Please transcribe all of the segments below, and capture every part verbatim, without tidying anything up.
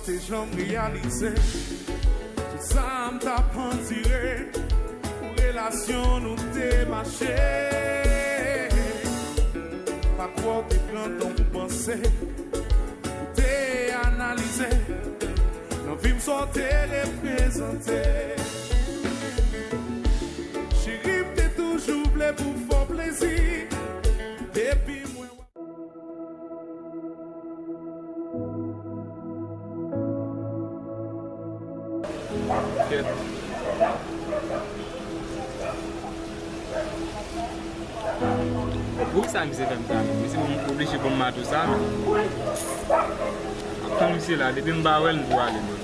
Te janm reyalize tout sa m t ap andire pou relasyon nou te mache. Pa kwè w te pran tan pou panse, pou te analize nan vi m sa w te reprezante. Cheri, m te toujou vle pou fè w plezi. Depi mwen Kèt. Poukisa misye fè m sa menm? Misye bon, oblije ban m mato sa menm. M ap tann misye la, depi m pa wè l, m pou ale menm.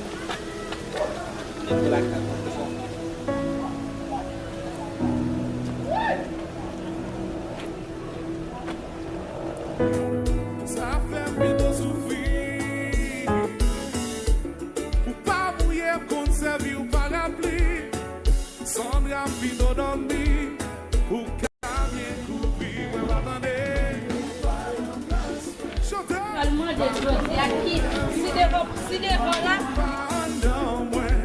Sa fè m pito soufri. Pou pa mouye, m konn sèvi w parapli. Sandra, m pito dòmi. Pou ka byen kouvri, mwen pa tande. Chante! Pral mande jodi a ki, si devan, si devan la. Pa anndan mwen,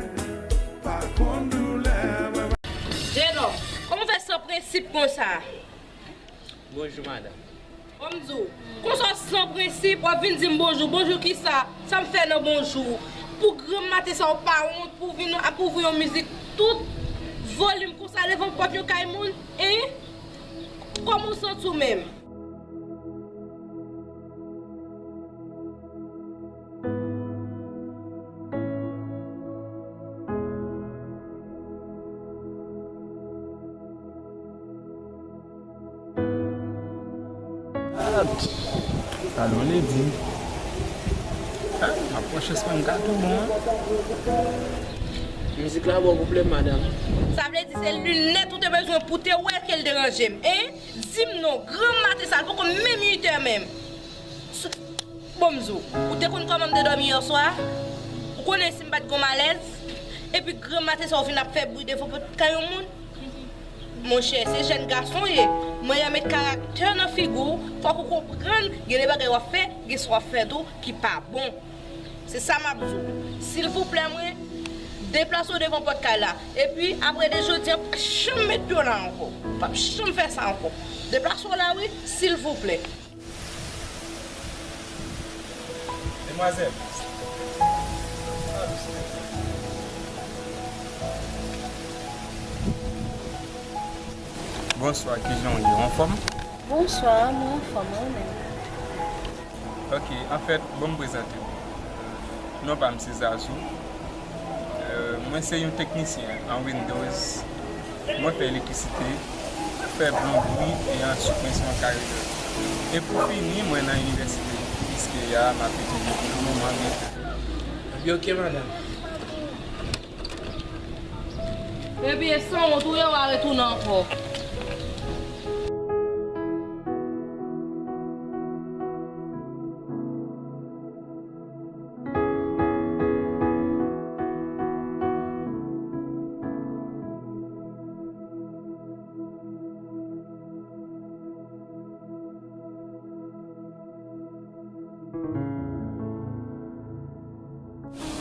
pa konn doulè mwen. Jenòm, kòman w fè san prensip konsa? Bonjou, madanm. Ban m di w, konsa w san prensip, w ap vin di m bonjou. Bonjou kisa? Sa m fè nan bonjou? Pou granm maten sa w pa wont pou w vin ap ouvri yon mizik tout volim konsa devan pòt yon kay moun, en? Kòman w santi w menm? Alo, Lady. Ah, m ap pran chans mwen, m ka tou bon, en. Mizik la ba w pwoblèm, madanm. Sa vle di se linèt ou te bezwen pou te wè ke l deranje m, en? Di m non, granm maten sa, l poko menm uit è menm. Sou, bon, m di w, ou te konn kòman m te dòmi yè swa? Ou konnen si m pa t gon malèz? Epi granm maten sa, ou vin ap fè bri devan pòt kay yon moun? Monchè, se jèn gason w ye. Mannyè met karaktè nan figi w, fòk ou konprann, gen de bagay w ap fè, gen sa w ap fè tou ki pa bon. Se sa m ap di w. Silvouplè, mwen, deplase w devan pòt kay la. Epi, apre de jodi a, p ap janm met pye w la ankò. P ap janm fè sa ankò. Deplase w la, wi, silvouplè. Demwazèl. Bonswa, kijan w ye? Ou anfòm? Bonswa, mwen anfòm, e ou menm? Ok, anfèt, ban m prezante w. Non pa m se Zazou. Euh, mwen se yon teknisyen an Windows. Mwen fè elektrisite, fè plonbri e answit mwen se yon karyè. E pou fini, mwen nan inivèsite Quisqueya, m ap etidye pou le moman, men. Epi ok, madanm. Epi e sanwont ou ye, w a retounen ankò.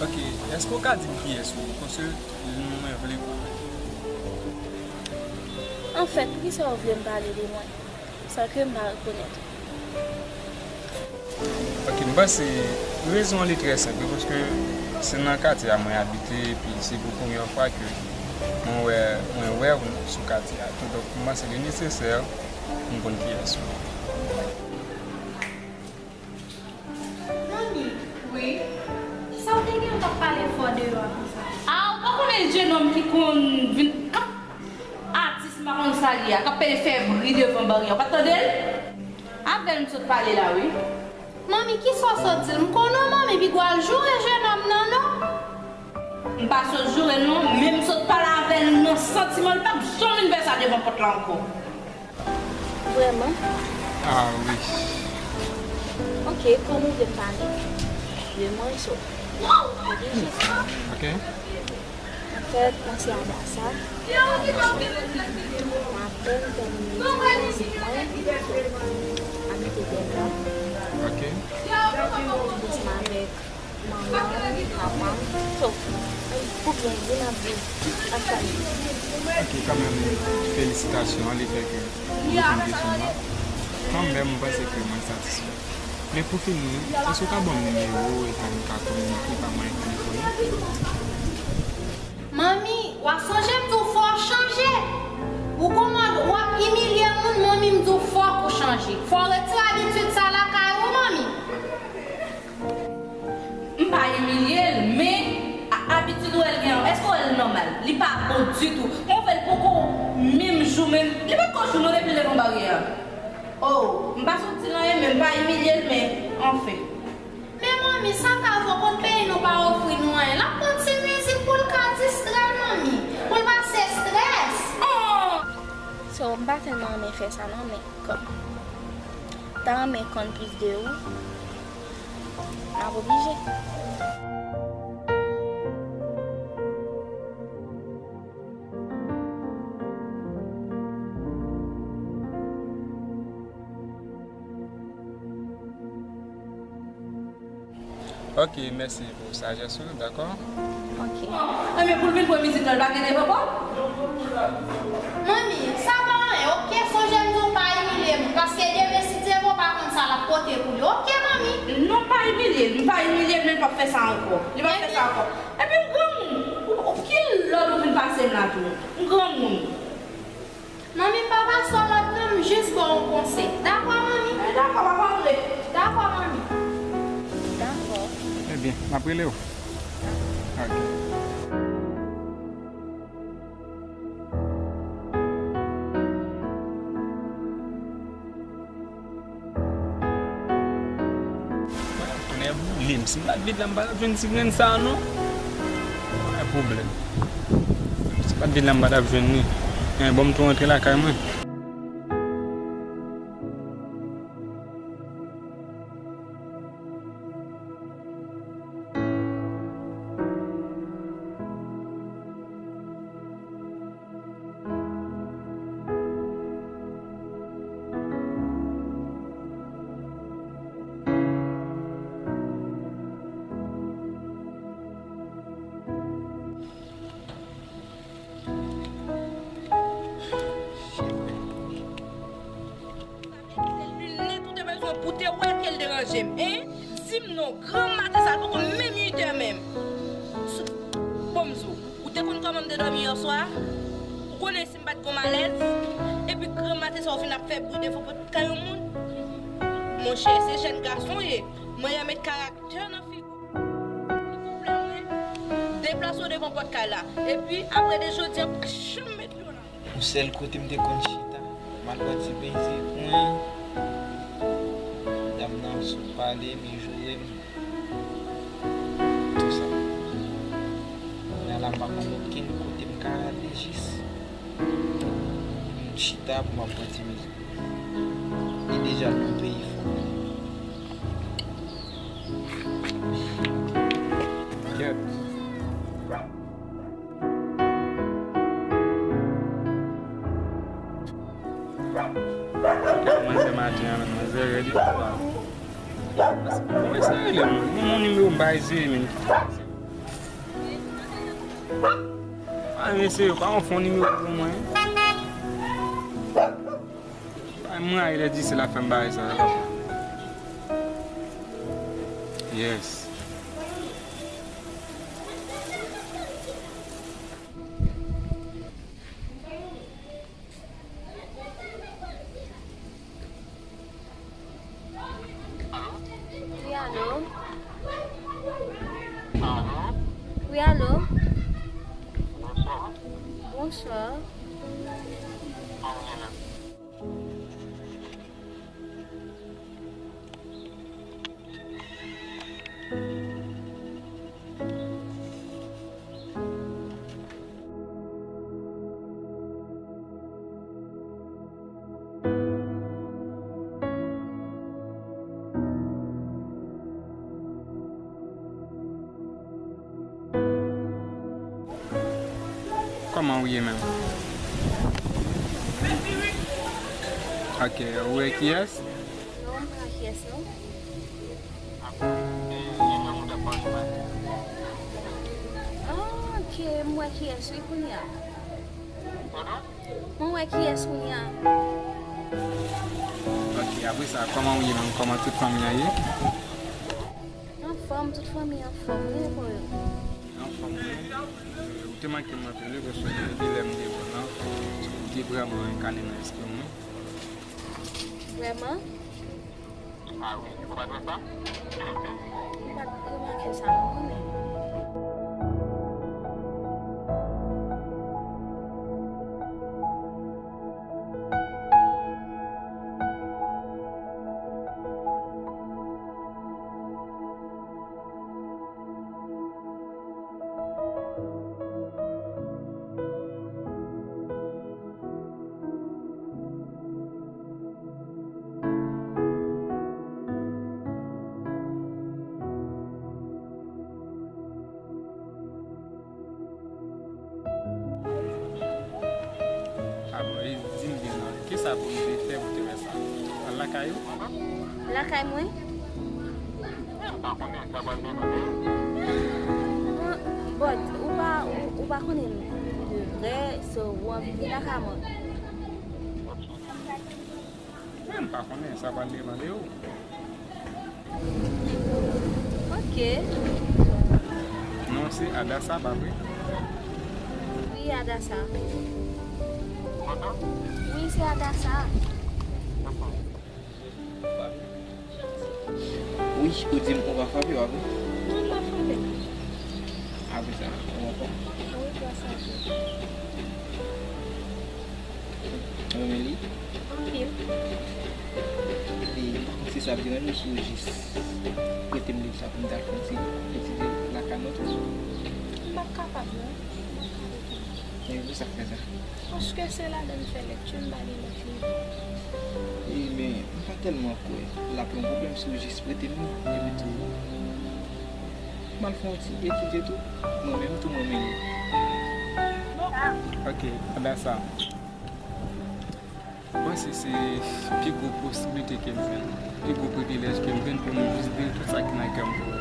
Ok, èske w ka di m kiyès ou ye? Paske mwen vle konnen. Anfèt, poukisa w vle m pale de mwen, san ke m pa rekonèt ou? Ok, m panse rezon an li trè senp, paske se nan katye a mwen abite, epi se pou premyè fwa ke mwen wè, mwen wè w sou katye a tou. Donk, m panse li nesesè pou m konn kiyès ou ye. Mami, wi? Sa w te gen w t ap pale fò deyò a konsa? A, ou pa konnen jenòm ki konn vin, k ap atis, m pa konn sa l ye a, k ap pede fè bri devan baryè, ou pa t tande l? Avè l m sot pale la, wi. Manmi, kisa w sot di l? M konnen w, manmi, piga w al joure jenòm nan, non? M pa sot joure l, non, men m sot pale avè l nan santiman, l p ap janm vin fè sa devan pòt la ankò. Vrèman? Ah, wi. Ok, kòman w vle m pale? De mwen, so. Ok. Anfèt, mwen se Adassa. M apèn tèmine etid mwen. Abite Dèlma. Ok. Ansanm avèk manman, Ap mal. So, pou byen di, m ap di, ap pale. Ok, kanmenm, felisitasyon, lefètke ou reponn kesyon m nan. Kanmenm, m panse ke mwen satisfè. Men pou fini, èske w ka ban m nimewo w epi nou ka kominike pa mwayen telefòn nan? Manmi, w a sonje m di w fò w chanje. Ou konprann, w ap imilye moun, manmi, m di w fòk ou chanje. Fò w retire abitid sa lakay ou, manmi. M pa imilye l, men a-, abitid ou wè l gen an, èske w wè l nòmal? Li pa bon ditou. Mwen wè l poko menm jou menm. Li pa t ko jou non depi l devan baryè a. Oh, m pa sot di l anyen, men m pa imilye l, men anfen. Men manmi, sa ka fè w konn peyi nou pa ofri nou anyen. L ap pran ti mizik pou l ka distrè l, manmi. Pou l pase estrès. Oh! So, m pa tèlman renmen fè sa non, men kòm m ta renmen konn plis de ou, m ap oblije. Ok, mèsi pou sajès ou, dakò? Ok. Enben, pou l vin pran mizik lan, l pa gen devan pòt? Manmi, sa pa anyen, ok? Sonje m di w pa imilye moun, paske demen, si Dye vle, w pa konn sa l ap pote pou li, ok, manmi? Non, m pa imilye l, m pa imilye l, men l p ap fè sa ankò. Li p ap fè sa ankò. Epi m granmoun, ou, ou, ki lòd ou vin pase m la tou? M granmoun. Manmi, m pa pase w lòd non, m jis ba w yon konsèy. Dakò, manmi? Eh, dakò, papa, m rele. Dakò, manmi. Dakò. Ebyen, m ap rele w. Ok. Mwen ap tounen boule m. Si m pa t vin la, m pa t ap jwenn ti grenn sa a, non. Pa gen pwoblèm. Si m pa t vin la, m pa t ap jwenn li. Men bon, m tou rantre lakay mwen. Sèl linèt ou te bezwen pou te wè ke l deranje m, en? Di m non, granmaten sa, l poko menm uit è menm. Sou, bon, m di w, ou te konn kòman m te dòmi yè swa? Ou konnen si m pa t gon malèz? Epi granmaten sa, ou fin ap fè bri devan pòt kay yon moun? Monchè, se jèn gason w ye. Manyen met karaktè nan figi w. Silvouplè, wi. Deplase w devan pòt kay la. Epi, apre de jodi a, m pa janm met pye w la. Yon sèl kote m te konn chita, m al pran ti peze pou mwen. Dam nan ap sot pale m, li joure m. Tou sa. Kounye a la, m pa konn okenn kote m ka ale, jis m chita pou m ap pran ti mizik. Li deja nan peyi fò. Kèt. Manzè maten an, manzè rèd, li pa pale. Mwen, sa rele mwen. Mwen, mon nimewo, m pa eseye, men. Pa eseye, pa yon fon nimewo pou mwen. Ay, mwen, ay, lè di se la fè m bagay sa, sa pa fè. Yes. Wi, alo? Alo? Wi, alo? Bonswa. Bonswa. Kòman w ye menm? Kòman w ye menm? Ok, ou e kiyès? Non, m pa kiyès non. Ah, ok, m wè kiyès wi kounye a. Mwen wè kiyès kounye a. Ok, apre sa, kòman ou ye menm? Kòman tout fanmi an ye? Anfòm, tout fanmi anfòm, wi, pou yo. Anfòm, wi. Ou te manke m anpil, wi, paske depi lè m te wè w lan, ou te vrèman enkane nan lespri m, wi. Vrèman? Ah wi, ou pa t wè sa? M pa t remake sa, non, konnen. Ah bon, e di m byen non, kisa pou m te fè pou te wè sa? Al lakay ou? Lakay mwen? But, ou pa, ou, ou pa konnen m de vrè, so ou anvi vin lakay mwen. Mwen m pa konnen sa pral demande ou. Ok. Non, se Adasa, pa vre? Wi, Adasa. Wi, se Adasa. Wi, ou di m ou pa frape, pa vre? Non, m pa frape. Apre sa, ou ankò? Wi, gras a Dye. Ou renmen li? Anpil. E m pa konn si sa ap deranje w si w jis prete m liv sa pou m ta al fè yon ti etidye lakay mwen tou. M p ap kapab, non. M p ap kapab. E poukisa w fè sa? Paske se ladan m fè lekti, m pa gen lòt liv. E, men, m pa tèlman kwè l ap yon pwoblèm si w jis prete m li. Epi tou, m al fè yon ti etidye tou. Mwen menm tou, mwen menm. Ok, Adasa. M panse se pi gwo posiblite ke m jwenn, pi gwo privilèj ke m jwenn pou m jis di w tout sa ki nan kè m pou ou.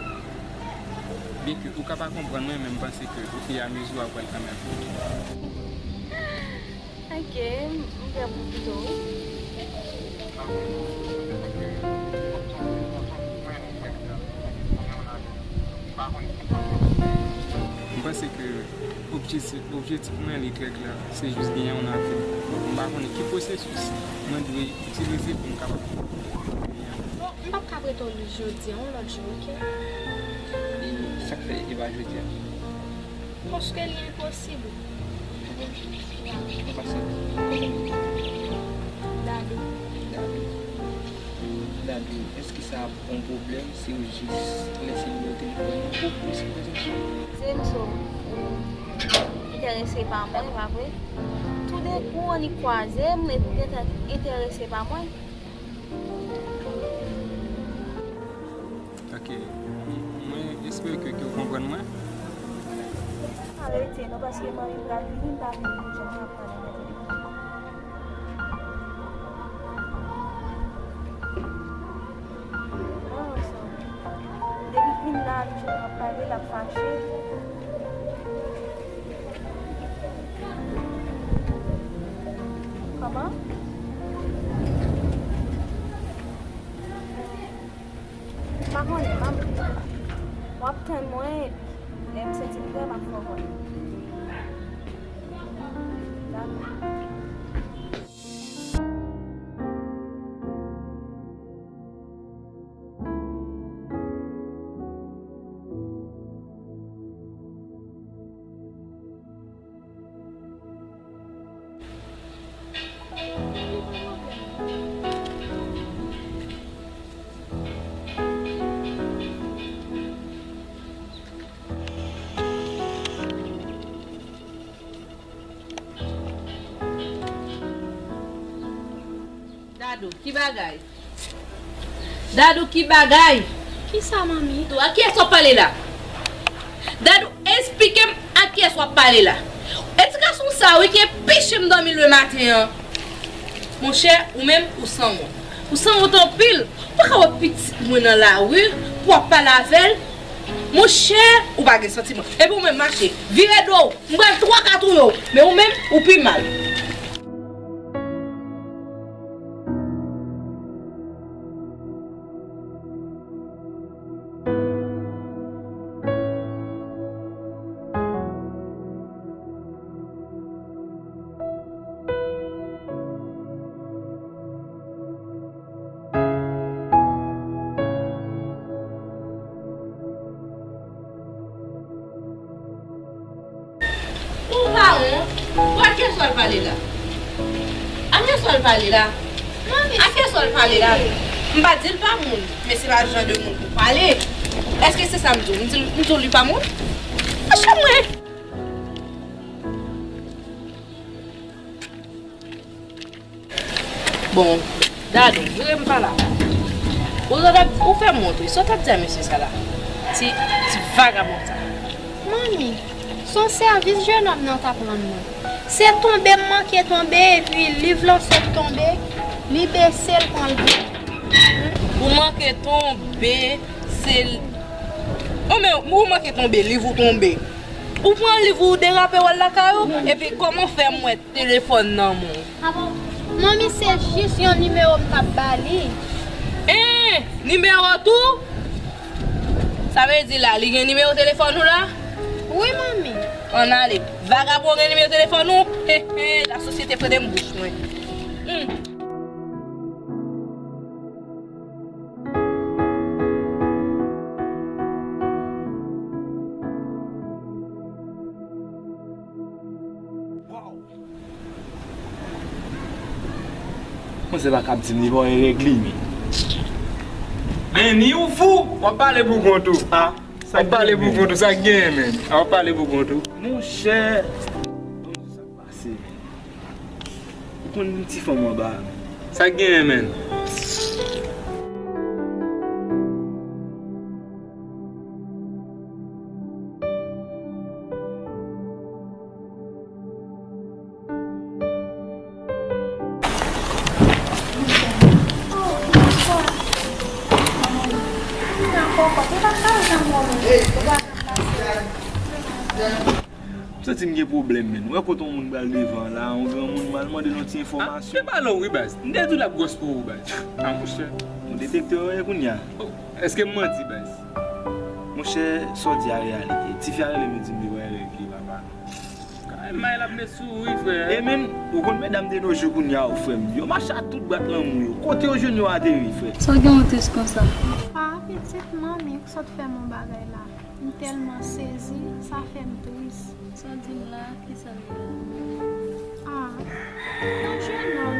Byenke ou ka pa konprann mwen, men m panse ke ofiramezi w ap wè l kanmenm. Ok, m prè pou m koute w wi. M panse ke objektif, objektif mwen li trè klè, se jis genyen yon nan vi m. Donk m pa konnen ki pwosesis mwen dwe itilize pou m kapab genyen. Bon, m p ap ka prete w li jodi a, yon lòt jou, ok? E sa k fè e pa jodi a? Paske li enposib. An pasan, kòman w rele? Dadou. Dadou. Dadou, èske sa ap yon pwoblèm si w jis lese nimewo telefòn mwen pou plis prezans ou? Se m so ou enterese pa mwen, pa vre? Toudenkou, annik kwaze m, epi w gentan enterese pa mwen. Ok. Mwen espere ke, ke w konprann mwen. Pa rete non, paske manmi m pral vini, m pa vle pou jan m ap pale nan telefòn. Non, so, depi vin la, li jan m ap pale, l ap fache. Kòman? M pa konnen, m ap, w ap tann mwen, epi lè m santi m prè, m ap fè w konnen. Dakò. Dadou, ki bagay? Dadou, ki bagay? Kisa, manmi? Dadou, a kiyès w ap pale la? Dadou, esplike m a kiyès w ap pale la. E ti gason sa, wi, ki enpeche m dòmi lematen an. Monchè, ou menm, ou sanwont. Ou sanwont anpil. Ou pa ka wè pitit mwen nan lari pou w ap pale avè l. Monchè, ou pa gen santiman. Epi ou menm mache, vire do w, m pral twa kat ou yo. Men ou menm, ou pi mal. Ou pa wont? Ou a kiyès w al pale la? A kiyès w al pale la? Manmi, a kiyès w al pale la? M pa di l pa moun, men se pa jan de moun pou pale. Èske se sa m di w? M di, m di w li pa moun? Monchè mwen! Bon, Dadou, vire m pa la. Ou, ou fè m wont, wi. Sa w t ap di a mesye sa la? Ti, ti vagabon sa. Manmi, se yon sèvis jenòm nan t ap rann mwen. Se tonbe m manke tonbe, epi liv lan sot tonbe, li bese l pran l pou. Ou manke tonbe, se l. O men, ou manke tonbe, liv ou tonbe. Ou pran liv ou derape w al lakay ou, epi kòman w fè m wè telefòn nan men w? Manmi, se jis yon nimewo m t ap ba li. En, nimewo tou? Sa vle di la, li gen nimewo telefòn ou la? Wi, manmi. Ann ale. Vagabon gen nimewo telefòn ou? He, he, lasosyete prete m bouch mwen. Hmm. Manzè pa kab di m li pa wè règ li, men. Men ni ou fou, w ap pale pou kont ou. A, w ap pale pou kont ou, sa k genyen, men? A, w ap pale pou kont ou. Monchè, sa k pase, men? Ou konn ti fanm anba a, men. Sa k genyen, men? M santi m gen pwoblèm, men. Ou wè kote yon moun pral devan la, yon granmoun, m al mande l yon ti enfòmasyon. Ah, se pa lè w wi, baz. M te di w l ap gwòs pou ou, baz. Ah, monchè. Yon detektè w ye kounye a. Oh, èske m manti, baz? Monchè, sa w di a reyalite. Tifi a rele m, li di m li wè règ li, papa. Kay may l ap met sou ou wi, frè. E men, ou konn medam de nos jours kounye a, wi, frè m. Yo mache ak tout bwat lanmou yo. Kote yo jwenn yo ateri, frè? Sa w gen w tris konsa? Ah, pitit, manmi, ou sot fè m yon bagay la. M tèlman sezi, sa fè m tris. Sa w di m la, kisa l ye? Ah, yon jenòm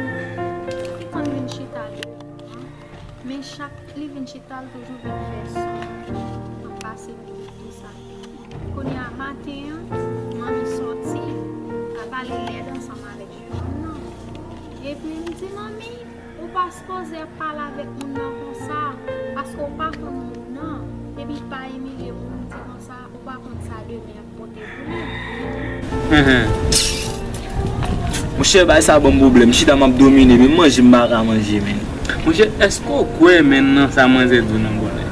ki konn vin chita devan an, men chak li vin chita, l toujou vin fè son, ap pase m tou sa. Kounye a maten an, manmi sòti, l ap pale lèd ansanm avèk jenòm nan. Epi m di, manmi, ou pa sipoze ap pale avèk moun nan konsa, paske w pa konn moun nan. Epi pa imilye moun, di konsa, ou pa konn sa demen ap pote pou li. Monchè, bagay sa ban m pwoblèm. M chita, m ap domine, men manje m pa ka manje, men. Monchè, èske w kwè, men, nan sa manzè di w nan bonè?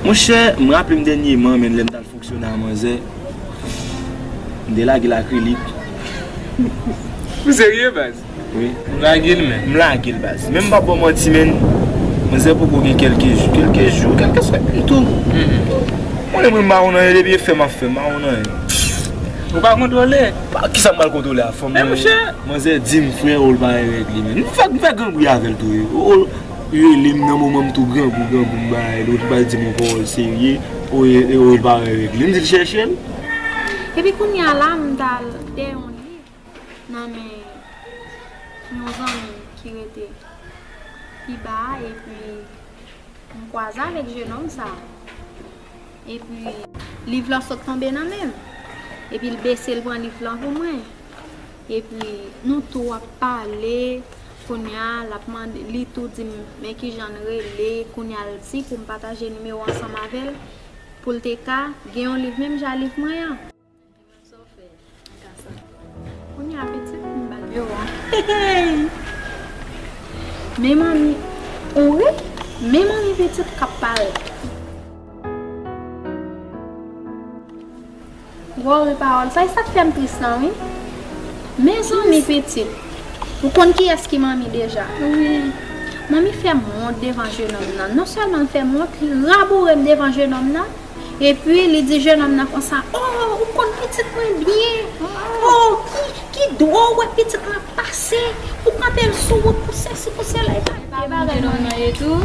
Monchè, m raple m dènyèman, men, lè m t al fonksyone a manzè, m te lage l akrilik. Ou serye, baz? Wi. Ou lage l, men? M lage l, baz. Men m p ap ba w manti, men, manzè poko gen kèlke jou, kèlke jou, kèlke semèn tou. Mwen, mwen, m pa konn anyen, depi e fè m ap fè, m pa konn anyen. Ou pa kontwole? Pa, kisa m pral kontwole a, fanm mwen? Manzè di m, frè, o, l pa gen règ li, men. M fè, m fè granbri avè l tou, wi. O, o, li rele m nan moman m tou grangou, grangou, m bay li, ou pral di m yon pawòl serye, o, e, e, o, l pa wè règ li. M di l chèche l. Epi kounye a la, m t al dèyè yon liv nan men yon zanmi m ki rete pi ba a, epi m kwaze avèk jenòm sa a. Epi liv lan sot tonbe nan men m. Epi l bese l pran liv lan pou mwen. Epi nou tou ap pale, kounye a l ap mande, li tou di m men kijan n rele, kounye a l di pou m pataje nimewo ansanm avè l, pou l te ka gen yon liv menm jan liv mwen an. Kounye a pitit, m ba l nimewo an. Men manmi, ou ri, men manmi pitit k ap pale. Wòri pawòl sa, e sa k fè m tris lan, wi. Mezanmi, pitit. Ou konn kiyès ki manmi deja? Wi. Manmi fè m wont devan jenòm nan. Non sèlman l fè m wont, li raboure m devan jenòm nan. Epi, li di jenòm nan konsa, "Oh, ou konn pitit mwen byen. Oh, ki, ki dwa w wè pitit mwen ap pase? Ou kanpe l sou wout pou sesi, pou sela." E pa bagay jenòm nan ye tou.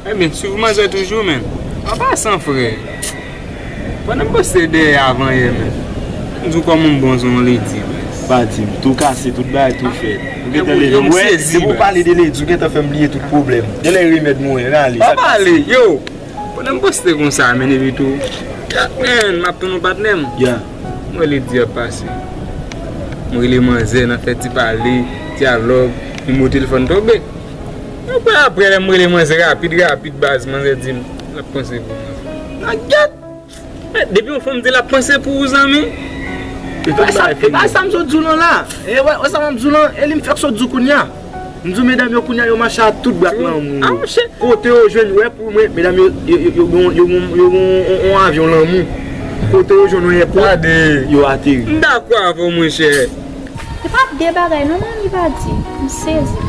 Ebyen, swiv manzè toujou, men. An pasan, frè, pandan m poste dèyè avanyè, men, m di w kòman m bon, se yon ledi, men. Pa di m, tou kase, tout bagay tou fèt. Ou gentan leve. Yo, m sezi, depi w pale de ledi, ou gentan fè m bliye tout pwoblèm. Genlè remèd mwen, nan ale. Pa pale, yo! Pandan m poste konsa, men, epi tou, men, m ap tann yon patnè m. Ya. M wè ledi ap pase. M rele manzè, n ap fè ti pale, dyalòg, nimewo telefòn tonbe. Apre, apre, lè m rele manzè rapid, rapid, baz, manzè di m l ap panse pou mwen. Nan gyèt! Men, depi yon fanm di l ap panse pou ou, zanmi. E pa sa, e pa sa m sot di w lan la. E wè, wè sa m ap di w lan, e li m fèk sot di w kounye a. M di w medam yo kounye a, yo mache ak tout bwat lanmou yo. Ah, monchè. Kote yo jwenn, wè pou mwen, medam yo, yo, yo, yo, yo, yo, yo, yo, yo, yon avyon lanmou. Kote yo jwenn yon èpòt, yo ateri. M dakò avè w, monchè. Se pa de bagay non, manmi pa di. M sezi.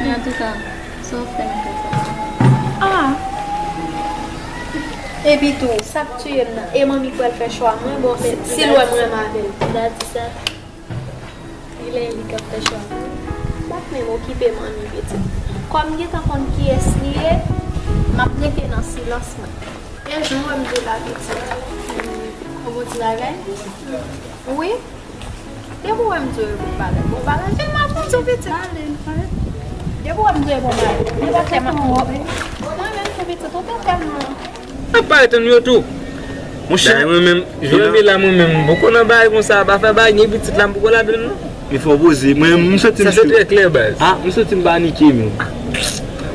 Men antouka, sa w fè m konsa? Ah! Epi tou, sa k tiye m nan, e manmi k pral fè chwa mwen, bon, si l wè m renmen avè l. Li pa di sa. Li lè li k ap fè chwa mwen. M p ap menm okipe manmi pitit. Kòm m gentan konn kiyès li ye, m ap rete nan silans mwen. E jan w wè m di w la pitit. Yon bon ti bagay? Wi. Depi w wè m di w e bon bagay, bon bagay, se m ap di w pitit. Depi w wè m di w e bon bagay, nenpòt lè m ap di w. Mwen menm tou pitit, ou te tèlman. Ap parèt ann yo tou. Monchè. Dayè mwen menm, jan m ye la mwen menm, m poko nan bagay konsa, pa fè bagay, gen pitit la m poko ladann non. Men fò poze, mwen, m santi m. Sa se trè klè, baz. Ah, m santi m panike, men.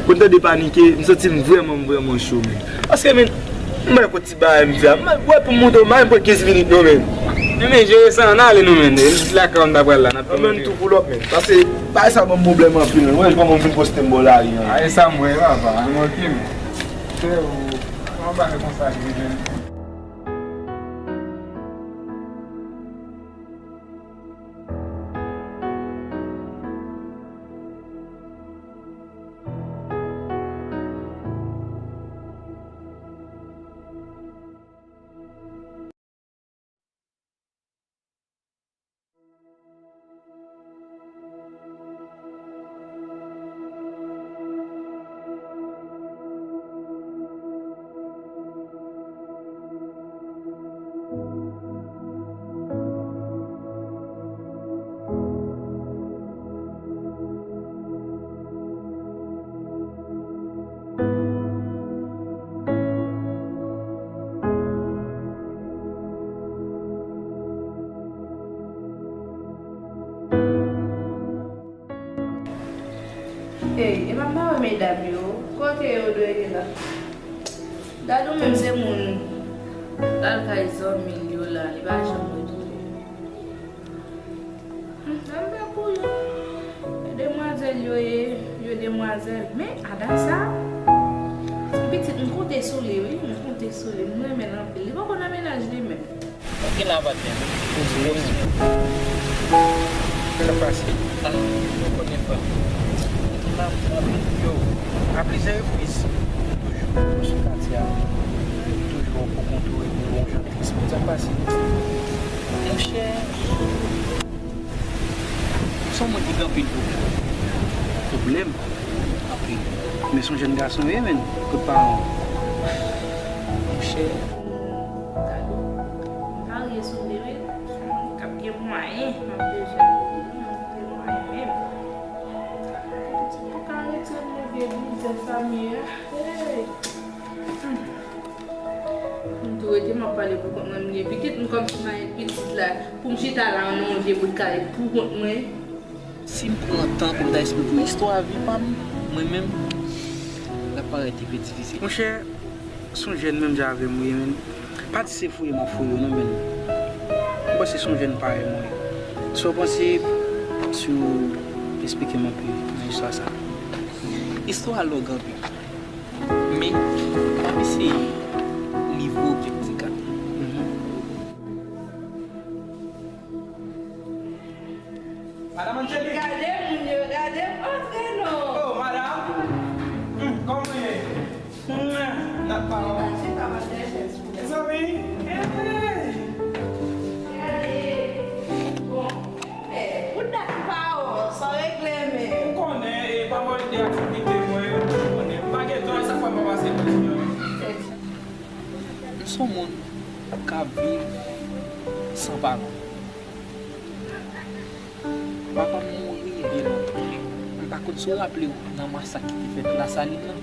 Pou n tande panike, m santi m vrèman, m vrèman cho, men. Paske, men, m wè yon ti bagay m fè a. M wè pou m montre w, m pa menm pran kenz minit, non, men. Men, men, jere sa, ann ale, non, men. E lakay w m ta pral la, n ap tann. Ann tou pou lòt, men. Paske, bagay sa ban m pwoblèm anpil, men. Wè kòman m vin poste m bò lari an. A, e sa m wè, papa. Mwen, ok, men. Frè, ou, ou anba konsa, ki vin. Ey, epa m pa wè medam yo. Kote yo dwe ye la? Dadou menm se moun l al kay zanmi l yo la, li pa janm retounen. Hmm, ann pè pou yo. E demwazèl yo ye, yo demwazèl. Men, Ada sa, pitit, m konte sou li, wi. M konte sou li. M renmen l anpil. Li poko nan mennaj li menm. Ok la, patnè. Poze, poze. Sa k pase? Ah, ou konnen pa. Yo, a plizyè repriz, toujou sou katye a. Toujou poko antoure de bon jan. Sa k pase? Monchè, se yon moun ki gen anpil pwoblèm. Pwoblèm? Anpil. Men se yon jèn gason w ye, menn. Kot paran w? Monchè, gade, m parye sou li, wi. Yon moun k ap gen mwayen, m ap bezwen pou li, m ap gen mwayen menm. Pou ka retire m nan vye bizè sa m ye a. Hey! Hmm. M tou rete m ap pale pou kont mwen, m gen pitit, m kòmsi m a gen pitit la, pou m chita la nan yon vye bout kay pou kont mwen. Si m pran tan pou m ta esplike w istwa vi pa m, mwen menm, l ap parèt epi difisil. Monchè, se yon jèn menm jan avè m ou ye, menn. Pa di se fouye m ap fouye w non, menn. M panse se yon jèn parèy mwen. Sa w panse si w esplike m anpil nan istwa sa? Istwa a long anpil. Men, m ap eseye livre w kèk ti kat. Mhm. Madam Angélique. Gade moun yo, gade, antre non. Oh, madam. Hmm, kòman w ye? Hmm, dat pa w. Mezanmi. Gade. Bon, eh, pou dat pa w, sa regle men. Ou konnen, e pa mwen de aktivite mwen, ou konnen. M pa gen tan, e sa fè m pa pase pou yo. M se yon moun k ap viv san paran. Papa m mouri byen lontan. M pa konn si w raple w nan masak ki te fèt Lasalin nan.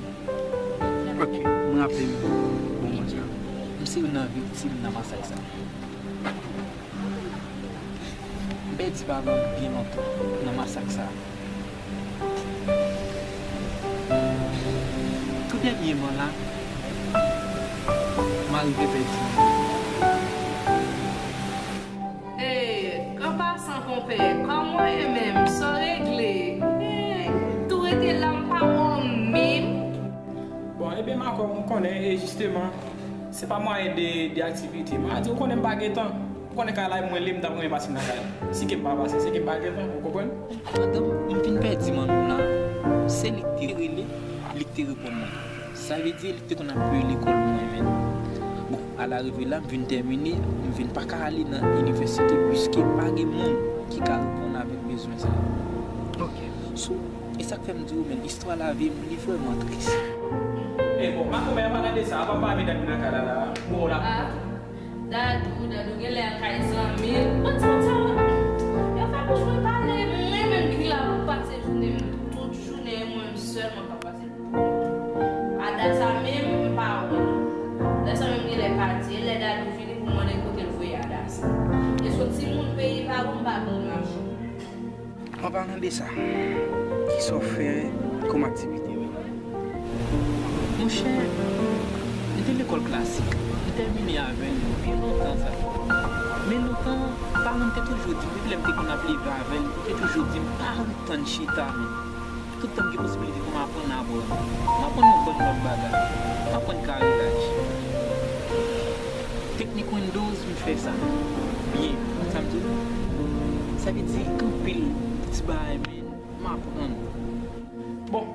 Ok, m raple m. Bon, mwen sa. M se youn nan viktim nan masak sa. M pèdi papa m byen lontan nan masak sa. Tou dènyèman la, m arive pèdi. Hey, an pasan, konpè, kòman w ye menm? Sa w regle? Hey, tou rete la, m pa wè w menm. Bon, ebyen, Makòm, ou konnen, e jisteman, se pa mwayen de, de aktivite. Mwen a di, ou konnen m pa gen tan. Ou konnen kay la, mwen li, m t ap renmen pase nan kay la. Si ke m pa pase, se ke m pa gen tan, ou konprann? Pandan m vin pèdi manmi m la, se li k te rele, li k te reponn mwen. Sa vle di, li te konn ap peye lekòl mwen menm. Bon, alareve la, m vin tèmine, m vin pa ka ale nan inivèsite, piske pa gen moun ki ka reponn avèk bezwen sa yo. Ok. So, e sa k fè m di w menm, istwa lavi m, li vrèman tris. E bon, makomè, an palan de sa, avan m pa met nan kay la, la, bon, la. Ah, Dadou, Dadou genlè al kay zanmi l. Bon, ti moun sa yo, yo fè bouch mwen pale, mwen menm ki la pou pase jounen m, tout jounen, mwen menm sèlman k ap pase. Adasa menm, m pa wè l. Adasa menm genlè pati. E lè Dadou vini pou m mande kote l voye Adasa. E se yon timoun peyi pa bon, m pa konn mache. An palan de sa, kisa w fè kòm aktivite menm? Monchè, m te lekòl klasik. M tèmine avè l byen lontan sa. Men lontan, paran m te toujou di m, depi lè m te konn ap leve avè l, li te toujou di m pa ret tann chita menm. Tout tan m gen posibilite pou m aprann, m aprann. M aprann yon bann lòt bagay. M aprann karilaj. Teknik Windows, m fè sa byen. Sa m di w? Sa vle di gen anpil ti bagay, men m aprann. Bon,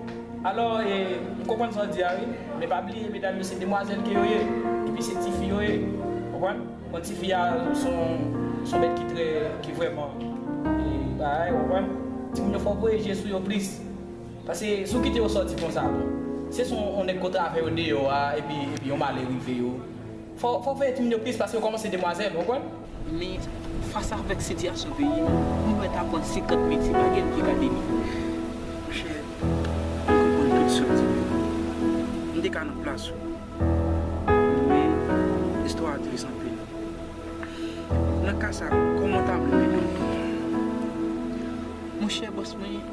alò, e, m konprann sa w di a, wi. Men pa bliye, medam yo, se demwazèl ke yo ye. Epi se tifi yo ye. Konprann? Bon, tifi a, se yon, se yon bèt ki trè, ki vrèman, e, bagay, ou konprann? Timoun yo, fò w voye je sou yo plis. Paske si w kite yo sòti konsa, bon, se si yon nèg kontre avè yo deyò a, epi, epi yon malè rive yo. Fò, fò w veye timoun yo plis, paske yo kòmanse demwazèl, ou konprann? Men, fas avèk sitiyasyon peyi m, m dwèt aprann senkant metye, pa gen ki ka demi. Monchè, m konprann tout sa w di. M te ka nan plas ou. Men, istwa a tris anpil. Nan ka sa, kòman w ta vle mennen l? Monchè, bòs mwen,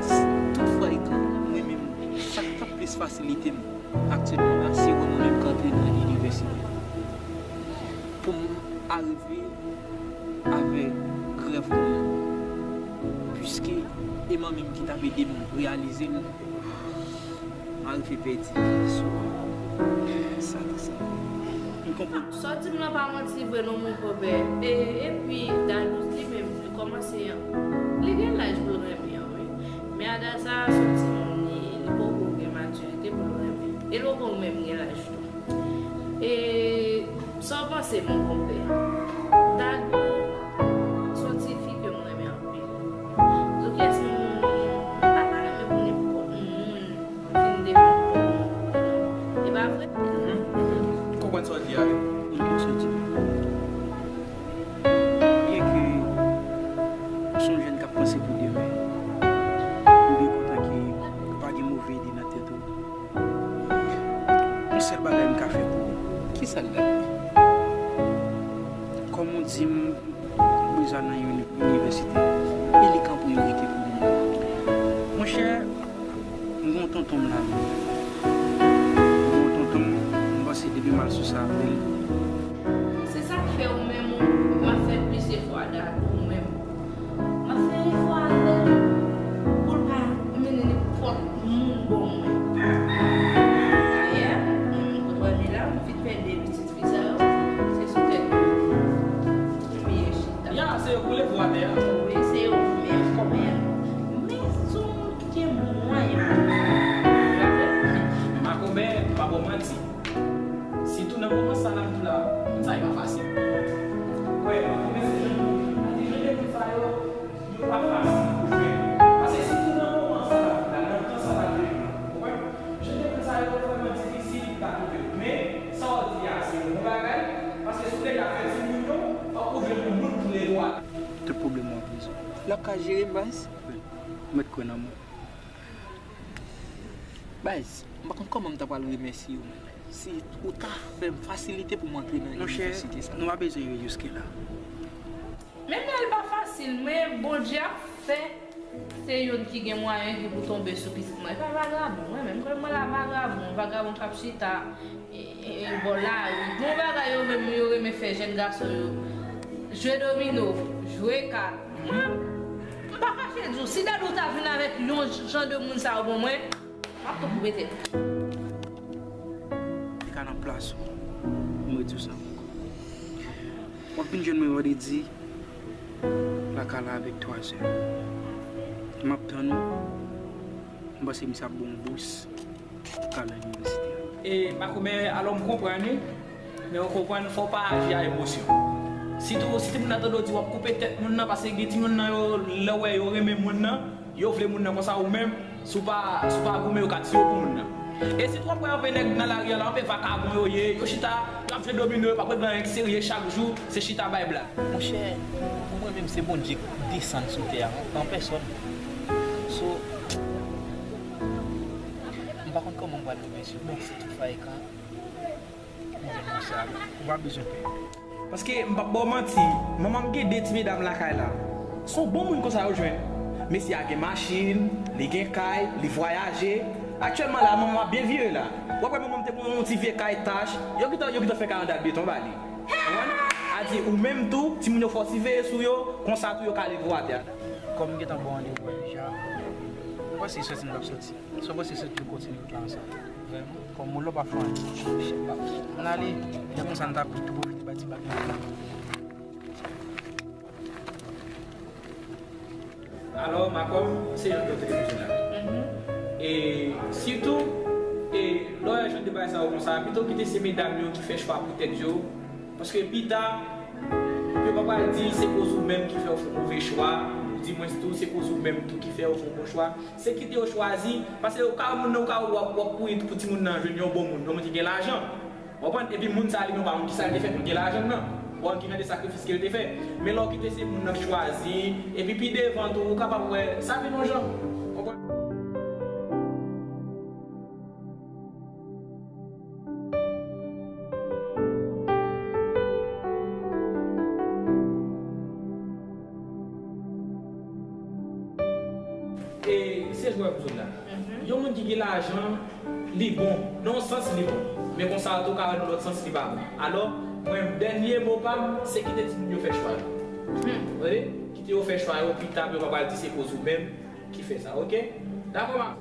s-, tout fwa e kan mwen menm, sa k t ap plis fasilite m aktyèlman la, se wè mwen menm k antre nan inivèsite. Pou m arive avèk rèv mwen, piske e manmi m ki t ap ede m reyalize l. M arive pèdi. So, sa te sa. M konprann. Sa w di m lan pa manti vre non, mon konpè. E, epi, Dadou li menm, li kòmanse, li gen laj pou l renmen an, wi. Men Adasa, se yon timoun, li, li poko gen matirite pou l renmen. E li poko menm gen laj tou. E, sa w panse, mon konpè? Dadou, se yon tifi ke m renmen anpil. Sou kiyès moun, m pa ta renmen pou nenpòt moun vin devan kò m. E pa vre? Mhm, mhm. M konprann sa w di a, wi. M konprann sa w di. Byenke m se yon jèn k ap panse pou demen, m byen kontan ke ou pa gen move ide nan tèt ou. Yon sèl bagay m ka fè pou ou. Kisa l ye? Kòm ou di m, bezwen al nan yon inivèsite. E li k an priyorite pou mwen. Monchè, m gen yon tonton m la menm. M gen yon tonton m, m panse depi m al sou sa avè l. Se sa k fè ou menm ou, m ap fè plis efò a Dadou ou menm. M ap fè efò avè l pou l pa mennen nenpòt moun bò mwen. Dayè, mwen menm kote w wè m ye la, m fin fè de pitit. Fi sa yo, se sou tèt yo pou m ye chita. Ya, se yo k boule pou atè a. Wi, se L ap ka jere m, baz. Ou mèt kwè nan mwen. Baz, m pa konn kòman m ta pral remèsye w, menm. Si ou ta fè m fasilite pou m antre nan inivèsite sa. Monchè, nou pa bezwen rive jiske la. Menm lè l pa fasil, men Bondye ap fè se youn ki gen mwayen ki pou tonbe sou pitit mwen. E pa vagabon, mwen menm, kòm mwen la vagabon, vagabon k ap chita e, e, e bò lari. Gon bagay yo menm yo renmen fè jèn gason yo. Jwe domino, jwe kat. Mwen, m pa kache di w, si Dadou ta vin avèk yon jan de moun sa yo ban mwen, m ap tou koupe tèt. Li ka nan plas ou. M redi w sa. W ap vin jwenn mwen vandredi lakay la avèk twa zè. M ap tann ou. M panse misye ap ba w yon bous pou w ka nan inivèsite a. E, makomè, alò m konprann, wi. Men ou konprann, fò w pa aji a emosyon. Sitou, si timoun nan tande w di w ap koupe tèt moun nan, paske gen timoun nan yo, lè w wè yo renmen moun nan, yo vle moun nan konsa ou menm, si w pa, si w pa goumen, yo ka tiye w pou moun nan. E sitou w ap wè anpe nèg nan lari a la, anpe vakabon yo ye, yo chita, y ap jwe domino, yo p ap regle anyen ki serye, chak jou, se chita bay blag. Monchè, pou mwen menm, se Bondye k desann sou tè a, an pèsòn. So, m pa konn kòman m pral remèsye w, men si toutefois e ka, ou pa bezwen pè. Paske m p ap ba w manti, manman m gen de ti medam lakay la. Se yon bon moun konsa yo jwenn. Mesye a gen machin, li gen kay, li vwayaje. Aktyèlman la, manman m ap byen vire la. W ap wè manman m te gen yon ti vye kay tach, yo gentan, yo gentan fè karandat beton ba li. Konprann? A di, ou menm tou, timoun yo fò siveye sou yo, konsa tou yo ka leve w atè a. Kòm m gentan ba w randevou a deja, m panse soti m t ap soti. Sa w panse se pou kontinye wout la ansanm? Vrèman? Kòm moun la pa fè anyen. Ann ale, lè konsa n ta tou pwofite bay ti blag la. Alò, Makòm, se jan de televizyon la. E sitou, e lè w wè jan de bagay sa yo konsa, pito kite se medam yo ki fè chwa pou tèt yo, paske pita, yo pa pral di se koz ou menm ki fè w fè move chwa, ou di mwens tou, se koz ou menm tou ki fè w fè yon bon chwa. Se kite yo chwazi, paske yo ka moun nan, ou ka wè w ap, w ap kouri pou timoun nan jwenn yon bon moun, yon moun ki gen lajan. W konprann? Epi moun sa a li menm, ou pa konn kisa l te fè pou l gen lajan nan. Ou pa konn ki jan de sakrifis ke l te fè. Men lè w kite se moun nan k chwazi, epi pi devan tou, ou kapab wè, sa vin yon jan. W konprann? E se jwè pou zot la. Yon moun ki gen lajan, li bon. Nan yon sans, li bon. Men konsa tou ka wè nan lòt sans, li pa bon. Alò, mwen, dènye mo pa m, se kite timoun yo fè chwa yo. Tande? Kite yo fè chwa yo, pita, yo pa pral di se koz ou menm ki fè sa, oke? Dakò, ma.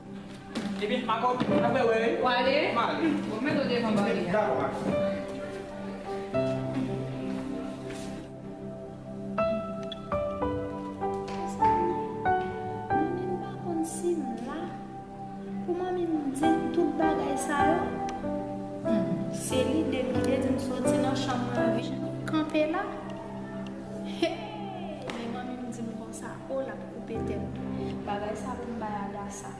Ebyen, Makòm, n ap wè, wè, wi. W ale? M ale. Bon, mete w devan baryè a. Dakò, ma. Mezanmi, manmi m pa konn si m la pou manmi m di l tout bagay sa yo. Hmm, se lide m ki te di m soti nan chanm mwen anvi kanpe la. Hey, men manmi m di m konsa, o, l ap koupe tèt. Bagay sa pou m bay Adasa.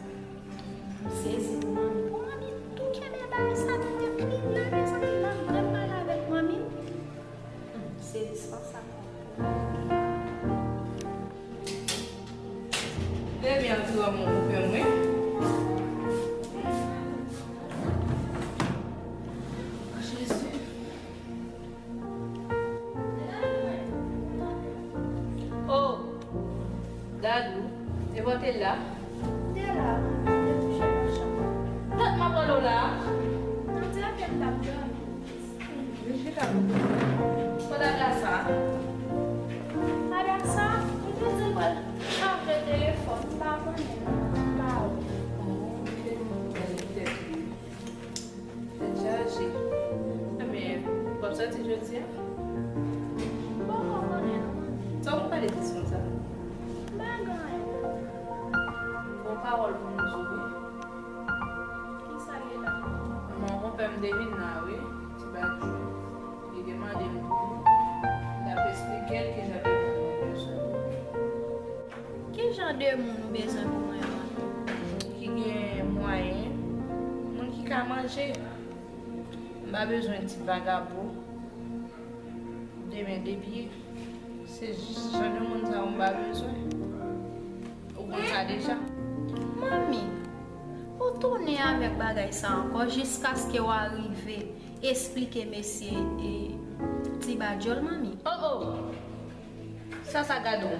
M sezi pou manmi. Pou manmi tou kenbe bagay sa nan tèt li. La, mezanmi, l ap vrèman pale avèk manmi. Hmm, sezisman sa. Demi an ti wè mon konpè mwen. Jezi. Oh, Dadou, e bò te la? Te la, te kouche nan chanm. Tèt m ap pran w la. Nan di apèn t ap dòmi. Vin chita pou kote. Kot Adasa? Adasa, m te di l pral chaje telefòn, m pa konnen non, m pa wè. Oh, petèt, petèt, petèt. Tèt chaje. Enben, w ap sòti jodi a? M poko konnen non, manmi. Sa w pale tris konsa? M pa gen anyen. Gon pawòl pou nou di w wi. Kisa l ye la? Manman konpè m te vin la wi, ti Badjou. Li te mande m pou li. L ap esplike l ki jan de moun mwen bezwen. Ki jan de moun ou bezwen pou mwen, manmi? Ki gen mwayen, moun ki ka manje. M pa bezwen ti vagabon, de men de pye. Se jan de moun sa yo m pa bezwen. Konn sa deja. Manmi, ou tounen avèk bagay sa ankò jiskaske w a rive esplike mesye e ti badjòl, manmi? Oh, oh! Sa sa gade w?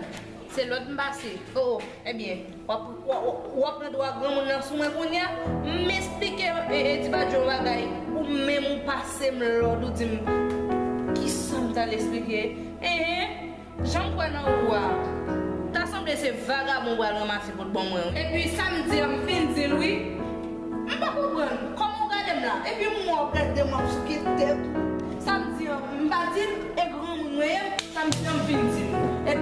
Se lòd m pase. Oh, oh, ebyen, w ap, w, w, w ap pran dwa granmoun nan sou mwen kounye a? M esplike, e, e, ti badjòl bagay, ou menm ou pase m lòd, ou di m, kisa m t al esplike? Enhen, jan m kwè nan ou a, ta sanble se vagabon ou pral ranmase pou t ban mwen, wi. Epi sa m di an, m fin di l, wi. M pa konprann. Kòman w gade m la? Epi m wè w gade m ap souke tèt ou. Sa m di an, m pa di l, e granmoun mwen ye, sa m di an, m fin di l. E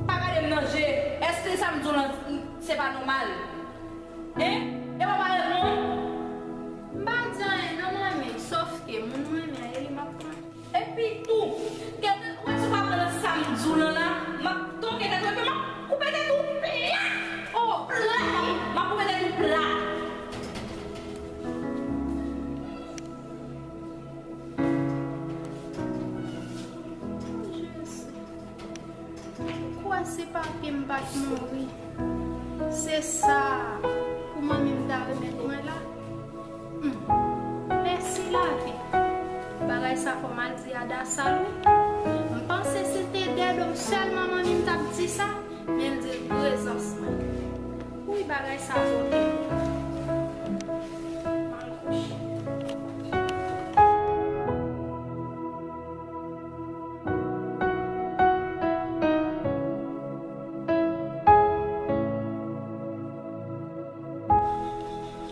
pa gade m nan je. Èske sa m di w lan, se pa nòmal? Hein? E w pa reponn? M pa di anyen non, manmi, sòf ke moun mwen renmen an, e li m ap pran. Epi tou, kèlke, ou wè si w pa pran nan sa m di w lan la, m ap toke tèt ou, epi m ap koupe tèt ou plat! Oh, plat! M ap koupe tèt ou plat! Ou kwè si papi m pa t mouri, se sa pou manmi m ta remèt mwen la? Hmm. Mèsi lavi. Bagay sa fò m al di Ada sa l wi. M panse si l te dèyè do m sèlman manmi m t ap di sa, men l di l prezans mwen. Wi, bagay sa pote m. M al kouche.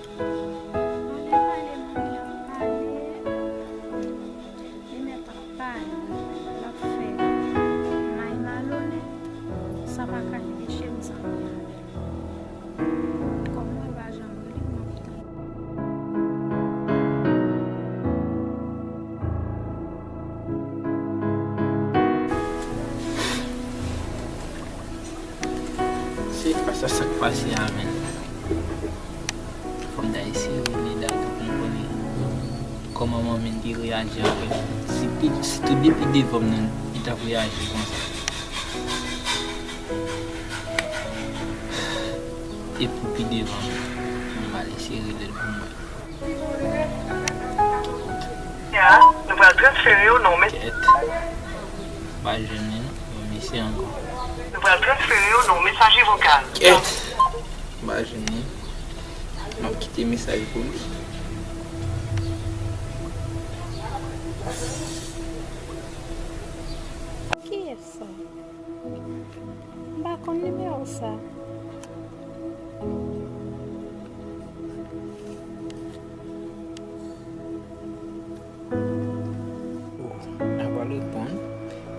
Pale, pale, manmi ap pale. Li mèt ap pale, l ap fè may malonè. Sa pa ka enpeche m zanmi avè l. Kòm mwen pa janm rele, m ap tann. Se pa sa, sa k pase a menm. Fò m ta eseye rele Dadou pou m konnen kòman manmi l te reyaji avè l. Si te, si te depi devan m nan, li t ap reyaji konsa. E pou pi devan, m al eseye rele l pou m wè. Ya, nou pral transfere w nan yon mes- Kèt. Pa jwenn li non. Bon, mèsi ankò. Nou pral transfere w nan yon mesaje vokal. Kèt. Pa jwenn li. M ap kite mesaj pou li. Kiyès sa? M pa konn nimewo sa. Bon, n ap al reponn.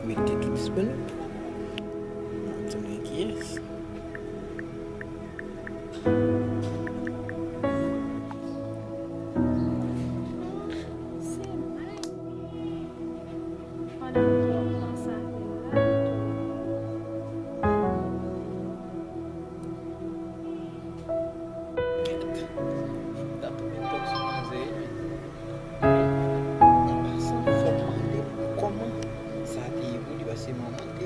Mete tou disponib. N ap tande kiyès. Se may wi. Pandan m pran sa la. Gèt. Fòk ta tounen tòk sou manzè, epi, an pasan, fò m mande kòman sa te ye pou li, paske manman l te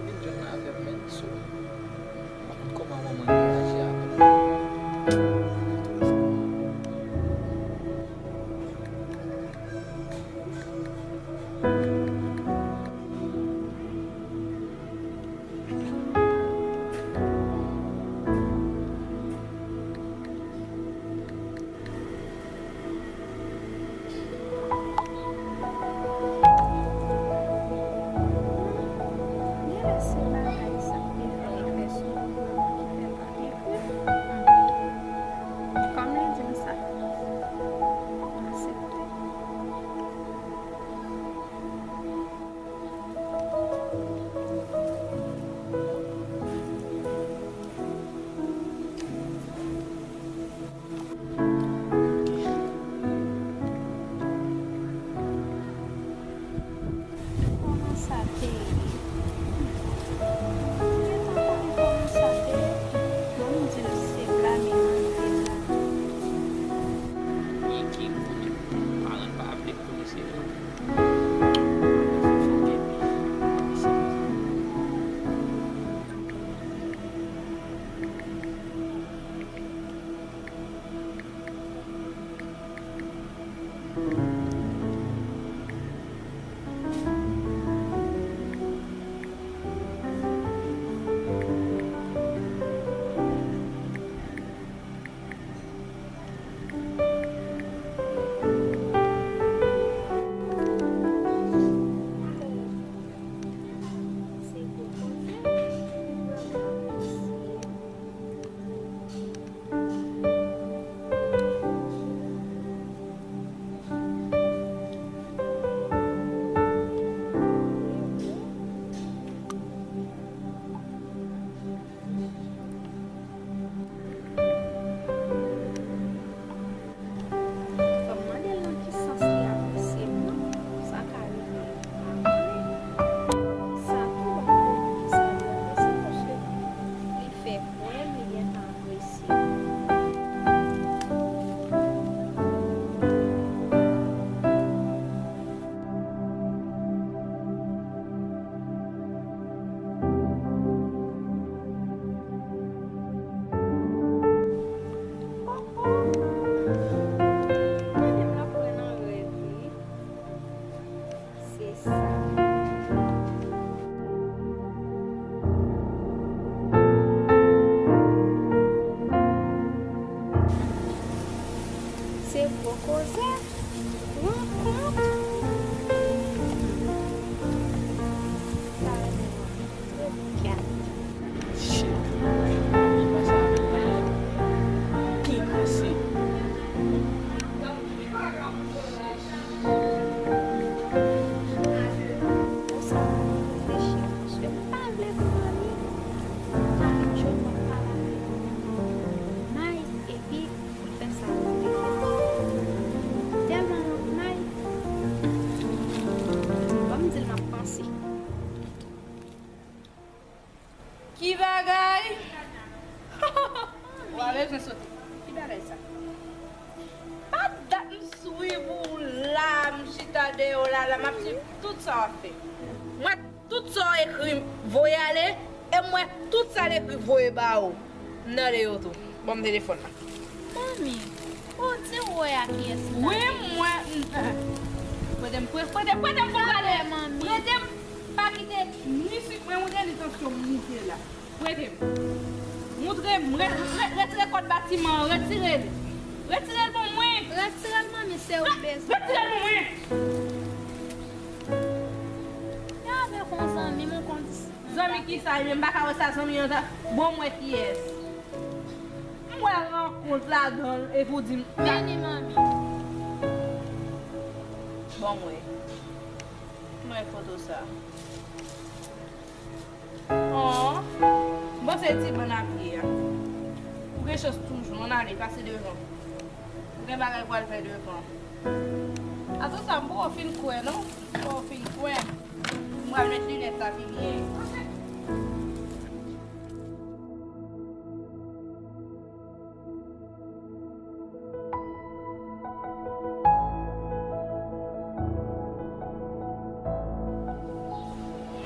Fè kwè li gentan apresye. Se sa. Se gwo koze, rankont. Sa rele rankont. Shit. Ki prensip? Konsa, mwen reflechi, paske m pa vle pran li. Chak jou m ap pale avèk May, epi li fè sa pou li fè. Tèlman m ap May, ban m di l m ap panse. Ki bagay? Ou pa bezwen sote. Ki bagay sa? Pa dat m swiv ou la, m chita deyò la, la, m ap swiv tout sa w ap fè. M wè tout sa w ekri voye ale, e m wè tout sa l ekri voye ba ou. M nan deyò tou. Ban m telefòn la. Manmi, ou di ou wè a kiyès la? Wi, m wè. Prete m, pre-, prete, prete m fon gade. Manmi. Prete m, pa kite ni sik mwen moute, ni tansyon m moute la. Prete m. Moutre m, re-, re-, retire kòd batiman an, retire l. Retire l pou mwen. Retire l, manmi, se ou bezwen. Retire l pou mwen. Gade yon zanmi m, yon kondisyon. Zanmi kisa? Ebyen, m pa ka wè sa zanmi an ta. Bon, m wè kiyès. M wè rankont ladan l, epi w di m. Vini, manmi. Bon, m wè. M wè foto sa. Oh, m panse ti bann a pye a. Ou gen chans toujou, ann ale, pase devan. Ou gen bagay pou al fè devan. Atò sa, m poko fin kwè, non. M poko fin kwè. M pral met linèt la pi byen.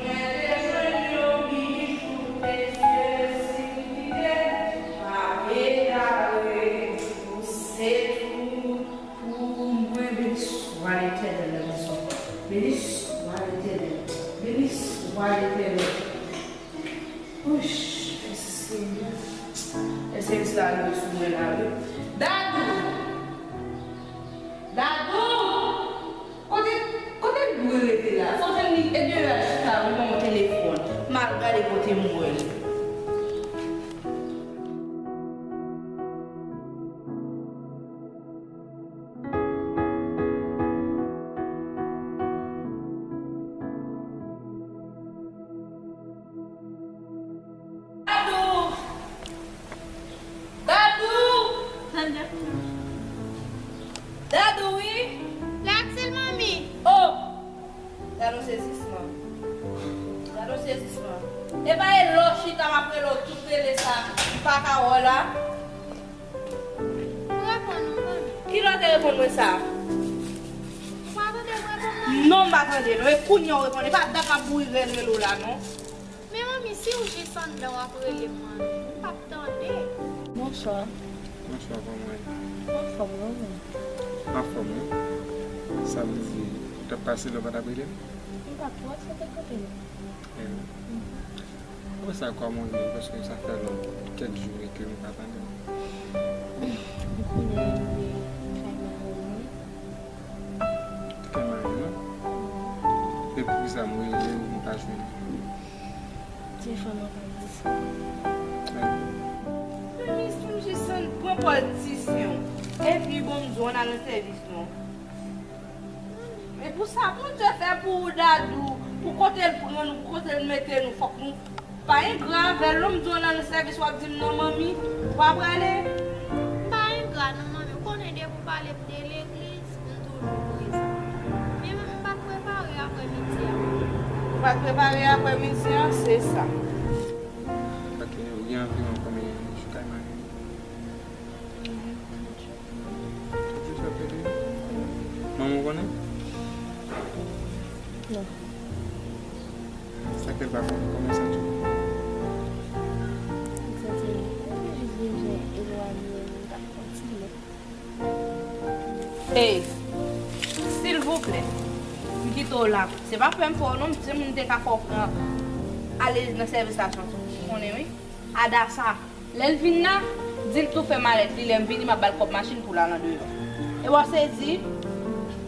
Mwen te jwenn yon bijou presyez ki kite m pa egare, ou se tout pou mwen. Beni swa Letènèl nan mezon. Beni swa Letènèl. Beni swa Letènèl. Ouch, mèsi Senyè. E sèvis la rive sou mwen la, wi. Dadou! Dadou! Kote, kote l dwe rete la? Fò jwenn li e deyò a chita, wi, ban m yon telefòn. M al gade kote m wè l. Dadou! Dadou! Dadou, wi! Latil, manmi! Oh! Gade yon sezisman. Gade yon sezisman. E pa e lè w chita m ap rele w tout rele sa, m pa ka wè w la. M reponn ou, manmi. Kilè w te reponn mwen sa? Ou pa tande m reponn, manmi? Non, m pa tande, non. E kounye a w reponn. E pa dat m ap bouri rèl rele w la, non. Men, manmi, si w jis anndan w ap rele m, manmi, m p ap tande. Bonswa. Bonswa, kòman w ye? M anfòm, wi, ou menm? M anfòm, wi. Sa vle di, ou t ap pase la, ou pa t ap rele m? M pa t wè si w te kote m. Bon, sa kòman w ye? Paske sa fè lon-, kèk jou wi ke m pa tande w. Ou konnen m rive kay mari m wi. Kay mari w? E poukisa m rele w, m pa jwenn ou? Telefòn mwen pa dispo. Men, men, sonje sa, pran pòz ti sen w. Epi, bon, m di w, ann al nan sèvis nou. E pou sa Bondye fè pou ou, Dadou, pou kote l pran nou, pou kote l mete nou, fòk nou pa engra avè l, non, m di w nan sèvis, w ap di m non, manmi, ou pa prale. M pa engra, non, manmi. Ou konnen depi ou pale m de legliz, m toujou prezan. Men m pa t prepare aprè midi a. Ou pa t prepare aprè midi a, se sa. Ok, ou Gen anviwon konbyen jou kay mari m? Ou di sa pede? Manman w konnen? Non. Sa k fè l pa konnen? Kòman w santi w? M santi m jis bezwen elwanye m, m t ap kontinye. Ey, silvouplè, m kite w la. Se pa frè m fè w non, se moun te ka fè w pran ale nan sèvis la, ou konnen wi. Adasa, lè l vin la, di l tou fè malèt li, lè m vini, m ap ba l kòb machin pou l al andeyò. E w ap sezi?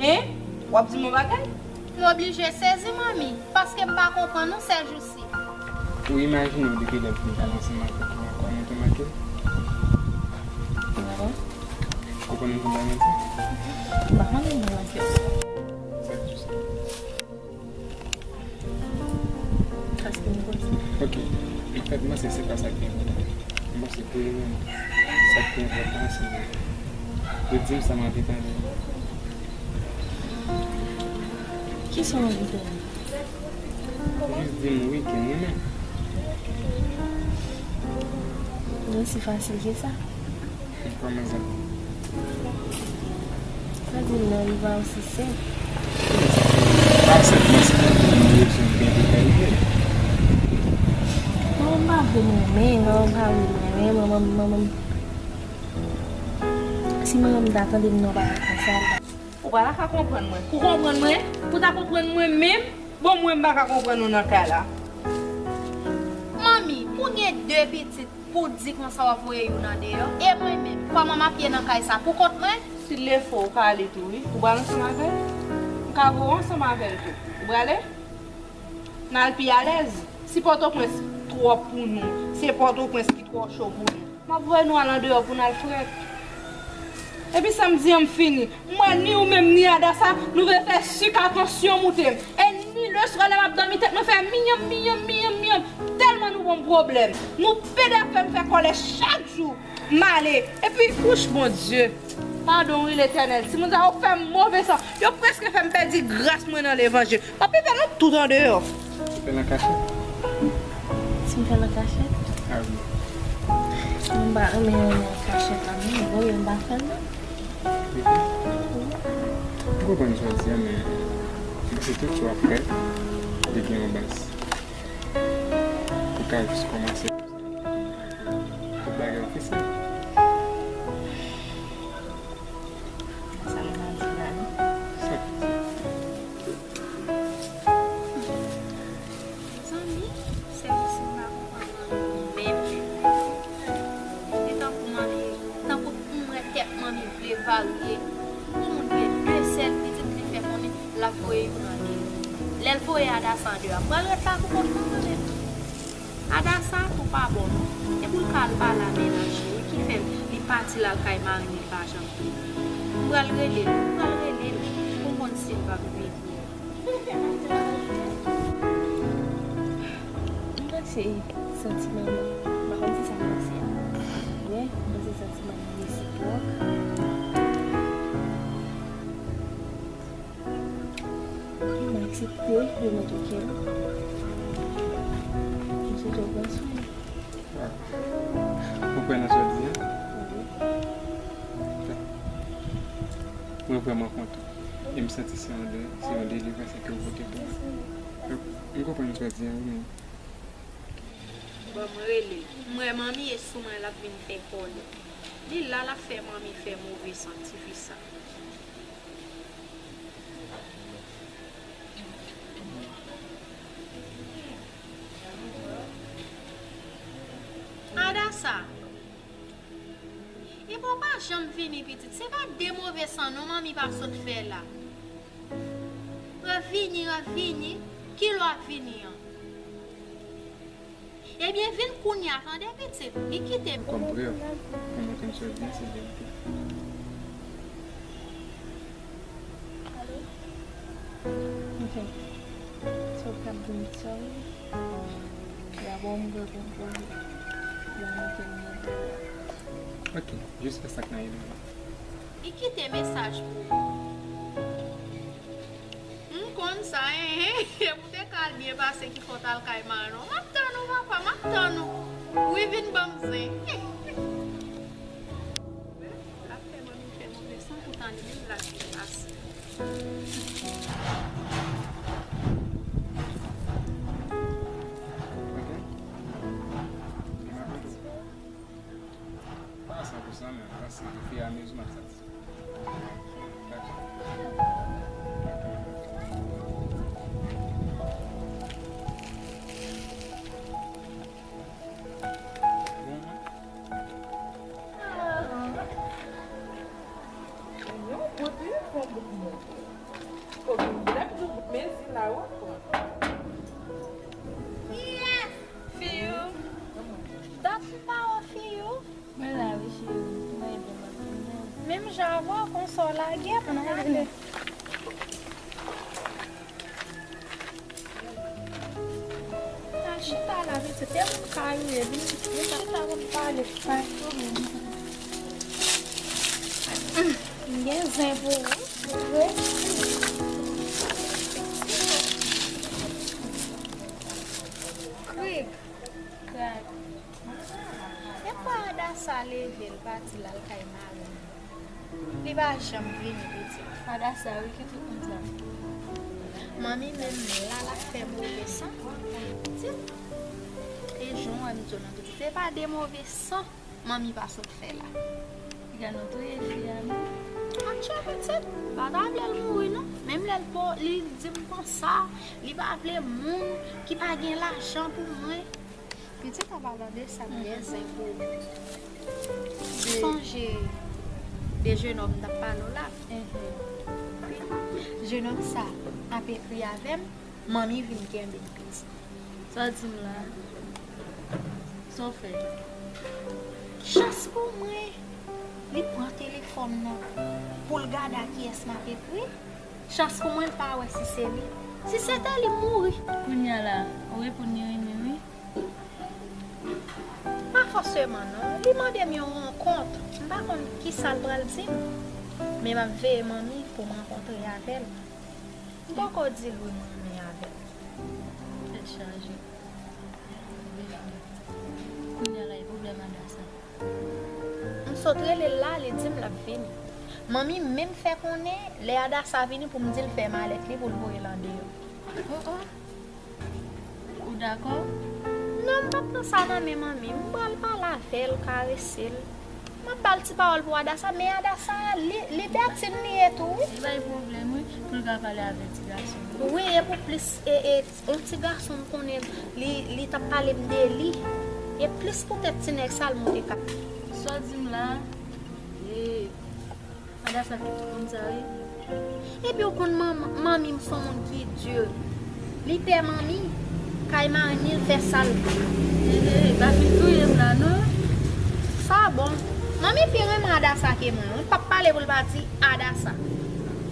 Hen? W ap di m yon bagay? M oblije sezi, manmi, paske m pa konprann ou sèjousi. Ou imajine w depi lè m fin pale ansanm avèk ou ankò, mwen te manke l? Non. Ou konnen m te manke l? M pa konnen m te manke l. Paske m konn sa. Ok. Anfèt, mwen se, se pa sa k pi enpòtan. Mwen se pou li menm. Sa k pi enpòtan, se yo di m sa m anvi tande. Kisa w anvi tande? Jis di m wi ke m renmen. Osi fasil ke sa. Kòman sa? Sa di m nan, li pa osi senp. Pa senp, men se yon direksyon byen detèmine. Manman m pa vle m renmen, manman m pa vle m renmen, manman m, manman m. Si manman m ta tande m nan bagay konsa, li pa. Ou pa ta ka konprann mwen. Pou konprann mwen, pou ta konprann mwen menm, bon, mwen m pa ka konprann ou nan kay la. Manmi, pou gen de pitit, pou w di konsa w ap voye youn andeyò? E mwen menm, kòman m ap ye nan kay sa pou kont mwen? Si l lefo, ou ka ale tou, wi. Ou pral ansanm avè l? M ka voye w ansanm avè l tou. Ou prale? N al pi alèz. Si Pòtoprens twòp pou nou, se Pòtoprens ki twò cho pou nou. M ap voye nou al andeyò pou n al frèt. Epi sa m di an m fini. M wè ni ou menm ni Adasa, nou vle fè sik a tansyon moute m. E ni lèswa lè m ap dòmi tèt mwen fè miyanm, miyanm, miyanm, miyanm. Tèlman nou ban m pwoblèm. Nou pede ap fè m fè kòlè chak jou. M ale. Epi, wouch, Bondye. Padon wi, Letènèl. Timoun sa yo fè m move san. Yo prèske fè m pèdi gras mwen nan levanjil. M ap pete nou tout andeyò. Ou fè l an kachèt? Si m fè l an kachèt? A wi. M pa renmen anyen an kachèt la, non. Bon, yo m pa fè l, non. Mhm. M konprann sa w di a, men se tout sa w ap fè, li gen yon baz. Ou ka jis kòmanse. Tout bagay ofisèl. Sa m ka di la, non? Sa. Zanmi, sèvis m pa konprann menm, menm, menm. E tankou manmi, tankou m wè tèt manmi vle varye. Pou moun gen de sèl pitit, li fè konnen l ap voye youn andeyò. Lè l voye Adasa andeyò, m pral ret la pou kont mwen kanmenm. Adasa tou pa bon non. Se pou l ka al pale a mennaj li wi ki fè l, li pati l al kay mari l, li pa janm vini. M pral rele l, m pral rele l pou m konn si l p ap vini. M panse santiman, m pa konn si sa m panse a. Men, m panse santiman yo resipwòk. M aksepte remèt ou kè m. M swete w pran swen. Ou kwè nan sa w di a? Wi. Mwen vrèman kontan. E m santi se yon de, se yon delivrans ke w pote pou mwen. M konprann sa w di a, wi, men. Bon, m rele l. M wè manmi e sou mwen l ap vin fè kòlè. Li la, l ap fè manmi fè move san, tifi sa. Adasa. Epi w pa janm vini, pitit. Se pa de move san non manmi pa sot fè la. Revini, revini. Kilè w ap vini an? Ebyen, vin kounye a, tande, pitit. Li kite m. Kòm prèv, pou montre m sa w di a, se verite. Ok. So, w ap di m sa, wi. Dabò, m pral konprann. L a montre m nan. Ok, jis fè sa k nan ide w la. Li kite mesaj pou ou. M konn sa, en, en. Ou te ka al byen pase ki fò w t al kay mari w. M ap tann ou, papa, m ap tann ou. Wi, vin ban m zen. L ap fè manmi fè move san poutan li menm l ap byen pase. Pa san pou san, men pa san pou fi amizman sa. Yon bout wi, fon bout mwen. Fò gen blèm tou bout mezi la, w ap pran. Fi yo. Dat m pa wè fi yo. Mwen la wi, cheri. Mwen ede m ap vini. Menm jan avè w, konsa w lage m, m lage. Al chita la, pitit. E moun ka rive, vin, vin chita pou n pale. Pa gen pwoblèm. M gen zen pou ou. Vre? Krik. Krak. Depi Adasa leve, l pati, l al kay mari l. Li pa janm vini, pitit. Adasa, wi, ki tout moun sa. Manmi menm la, l ap fè move san. Pitit. E jan w wè m di w lan, pitit. Se pa de move san manmi pa sot fè la. Piga nou touye fi a, non? Atchè, pitit, m pa ta vle l mouri, non. Menm lè l po, li di m konsa, li pa vle moun ki pa gen lajan pou mwen. Pitit, an palan de sa, m gen zen pou ou. Sonje de jenòm m t ap pale w la. Jenòm sa ap ekri avè m, manmi vin kenbe l, pitit. Sa w di m la? Sa w fè? Chans pou mwen, li pran telefòn nan pou l gade a kiyès m ap ekri. Chans pou mwen, l pa wè si se li. Si se te li, m mouri. Kounye a la, ou reponn li renmen wi. Pa fòseman non. Li mande m yon rankont. M pa konn kisa l pral di m. Men m ap veye manmi pou m rankontre avè l. M poko di l wi m renmen avè l. Tèt chaje. Kounye a la, e pwoblèm Adasa. M sot rele l la, li di m l ap vini. Manmi menm fè konnen, lè Adasa vini pou m di l fè malèt li pou l voye l andeyò. Oh, oh. Ou dakò? Non, m p ap pran sa nan men manmi. M pral pale avè l, karese l. M ap ba l ti pawòl pou Adasa, men Adasa, li, libètin li ye tou, wi. Li bay pwoblèm, wi, pou l ka pale avèk ti gason. Wi, e pou plis, e, e, yon ti gason m konnen, li, li t ap pale m de li. E plis poutèt ti nèg sa l monte kay. Sa w di m la, e, Adasa ki tout moun sa, wi. Epi w konn manm-, manmi m se yon moun ki di. Li pè manmi, kay mari l fè sa l vle. E, e, e, pa fin touye m la, non. Sa bon. Manmi pi renmen Adasa ke mwen. Mwen p ap pale pou l pa di Adasa.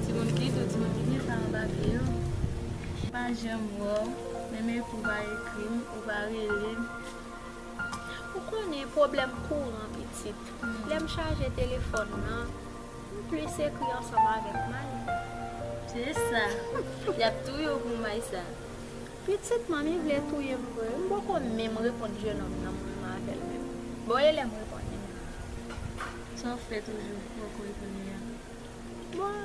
Timoun ki dou, timoun ki gen sa anba pye yo. M pa janm wè w, menm epi w pa ekri m, ou pa rele m. Ou konnen pwoblèm kouran, pitit. Lè m chaje telefòn nan, m plis ekri ansanm avèk may. Se sa. Y ap touye w pou may sa. Pitit, manmi vle touye m vre. M poko menm reponn jenòm nan m renmen avè l menm. Bon, e lè m reponn li menm? Sa w fè toujou, ou poko reponn li a? Bon,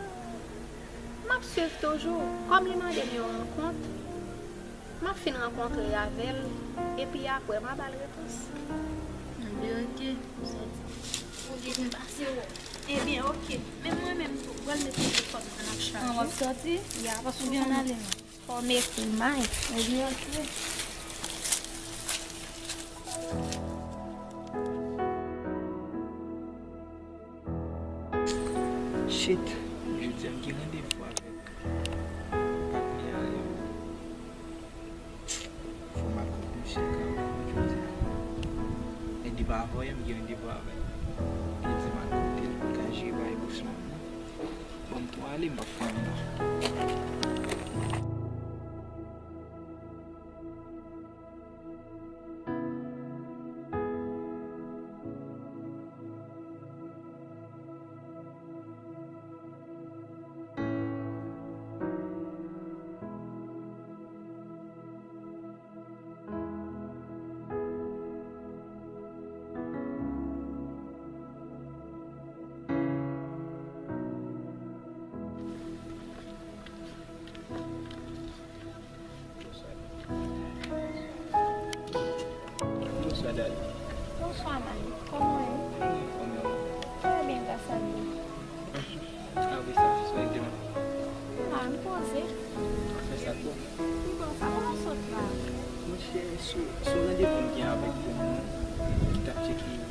m ap swiv toujou. Kòm li mande m yon rankont, m ap fin rankontre avè l, epi apre, m a ba l repons. Ebyen, oke, m soti. Ou vle vin pase w? Ebyen, oke. Men mwen menm tou, m pral mete telefòn nan nan chaje. An, w ap soti? Ya, paske ou konn ale non. Fò m ekri may. Ebyen, oke. Shit, jodi a m gen randevou avèk patnè a yo. Fò m al kot misye kanmenm jodi a. Epi pa voye m gen randevou avè l. Li di m al kote l pou l ka jere bagay bous mwen. Bon, m tou ale, m ap fè anba. Kòman w ye? Kòman w ye? Trè byen, gras a Dye. Apre sa, sa w te fè? Ah, m poze. Fè sa twò. M bon, sa kòman w sot la? Monchè, sou, sou randevou m gen avèk yon moun ki t ap tcheke yon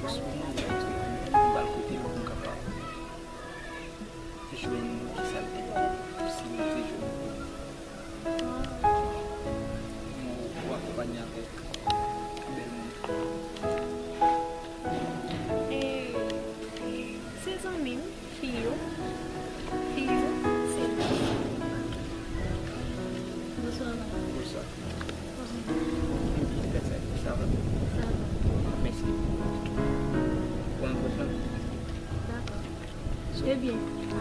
pòs pou mwen, m ba l kote l pou m kapab jwenn kisa l te di, si m te jwenn. Mwen, ou akonpanye avèk bèl moun. E, e, se zanmi m, fi yo. Fi yo, se. Bonswa, madam. Bonswa. Bonswa. Sa va? Sa va. Mèsi pou, pou rankont lan. Dakò. Ebyen, m pa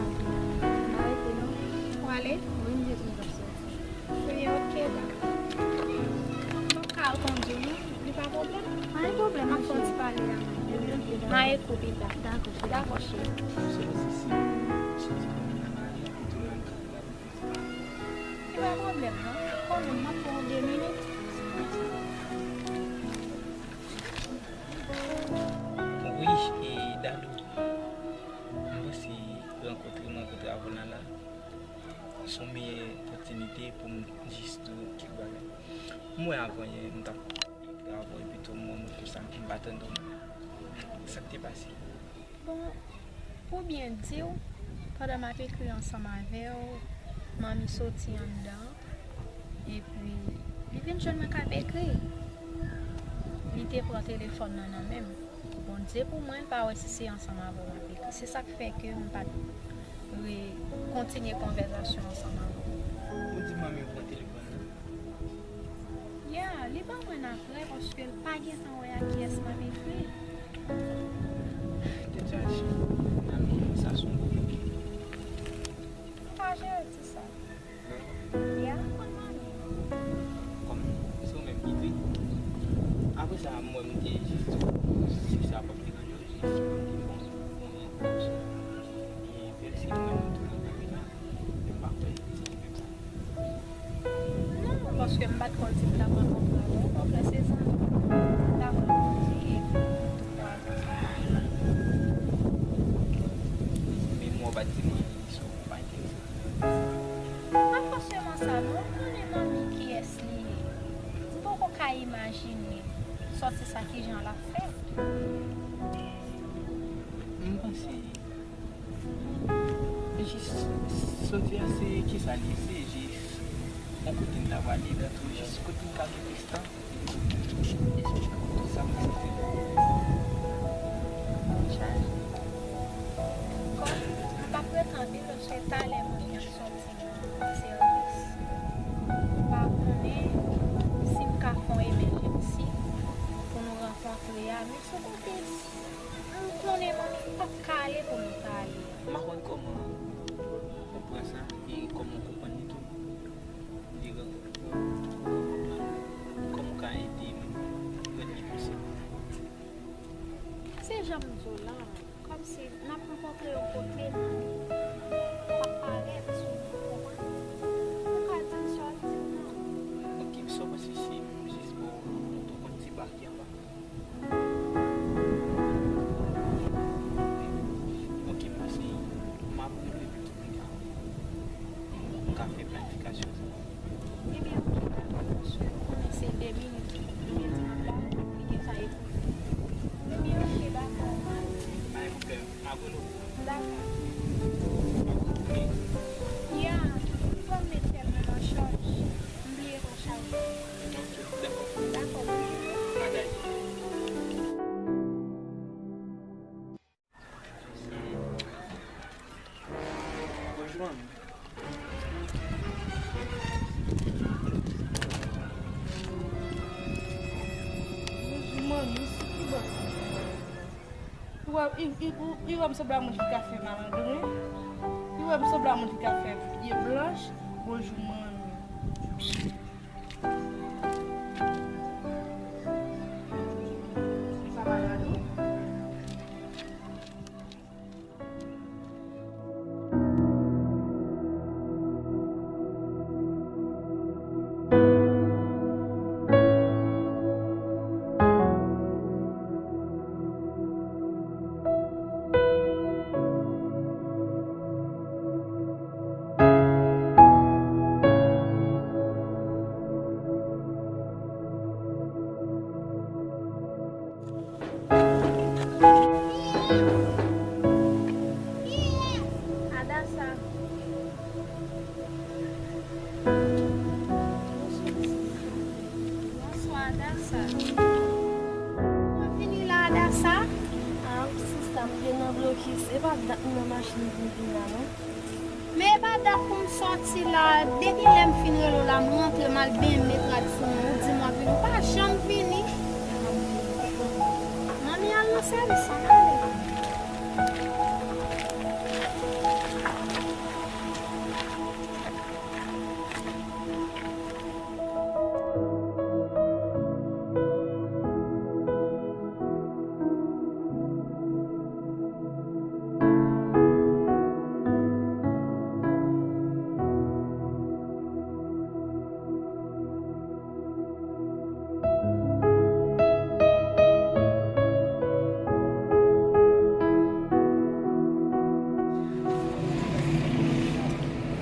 rete non. Ou ale? Wi, m gentan ap soti. Ebyen, oke, dakò. Ou ka al kondui, non? Li pa pwoblèm? Pa gen pwoblèm, m ap fè yon ti pale a. M a ekri w pita. Dakò, cheri. Dakò, cheri. Li pa pwoblèm, non. Kòman, m ap pran w de minit. Wi, e, Dadou. M panse rankontre m rankontre avè w la, la, se yon meyè opòtinite pou m jis di w kèk bagay. M wè avan yè, m t ap ekri avè w, epi tou m wè w konsa, m pa tande w. Sa k te pase? Bon, pou byen di w, pandan m ap ekri ansanm avè w, manmi soti anndan. Epi, li vin jwenn mwen k ap ekri. Li te pran telefòn nan nan men m. Bondye pou mwen, l pa wè si se ansanm avè w m ap ekri. Se sa k fè ke m pa t re-, kontinye konvèsasyon ansanm avè w. Ou di manmi w pran telefòn nan? Ya, li ban mwen apre paske l pa gentan wè a kiyès m ap ekri. Tèt chaje. Manmi, sa se yon gwo pwoblèm. M pa jere ti sa. Ya, konn manmi. Kòm se ou menm ki di. Apre sa, mwen, m te jis di w, si sa p ap deranje w, jis di bon, bon, bon, bon, e bèl si mwen, nou tou nan kare la, m pa kwè se li menm sa. Non, paske m pa t konn si m t ap rankontre avè w, okontrè, se zanmi. M t ap rankontre epi nou tou twa. Men mwen pa t di mwen, so, ou pa enterese. Pa fòseman sa non, ou konnen manmi kiyès li ye. M poko ka imajine sòti sa kijan l ap fè. M panse jis sòti a se kisa li ye, se jis yon kote m ta prale, epi tou jis kote m ka gen plis tan. Sa m santi. Chaje. Kòm m p ap ret anpil, paske talè manmi ap sòti nan sèvis. M pa konnen si m ka fè yon emejensi pou nou rankontre a, men sou kote m konnen manmi p ap ka ale pou nou ta ale a. M pa konn kòman ou pran sa e kòman ou konprann li tou. Li rankontre w, kòman w ka ede m rann li posib? Se jan m di w la, kòmsi n ap rankontre yon kote, manmi p ap parèt sou nou, ou konprann? Ou ka di m sa w ap di m nan. Ok, m sòti si m jis ba w yon ti bak anba. Ok, m panse m ap rele w epi tou m ka, m ka fè planifikasyon sa. Ebyen, ok, dakò, paske ou konnen se de minit, li gen di m ap ba w, li gen sa epi. Ebyen, ok, dakò, m ale. Pa gen pwoblèm, m ap rele w. Dakò. Wi. Ya, m pran m met tèlman nan chaj. M bliye pran chaj. Ok, dakò. Dakò, m bliye. Bagay. Bonjou, manmi. Bonjou, manmi. Sou ki bò? Ou wè, i, i, ou, i wè m sanble a moun ki ka fè malandren. I wè m sanble a moun ki ka fè pye blanch. Bonjou, manmi. Sa malad ou? Dasa? Ah, sista, m te nan blokis. E pa dat m nan machin vin vin la, non. Men e pa dat pou m sòti la. Depi lè m fin rele w la, m rantre, m al benyen, m met rad sou mwen. Ou di m w ap vini, ou pa janm vini. Manmi al nan sèvis, ann ale.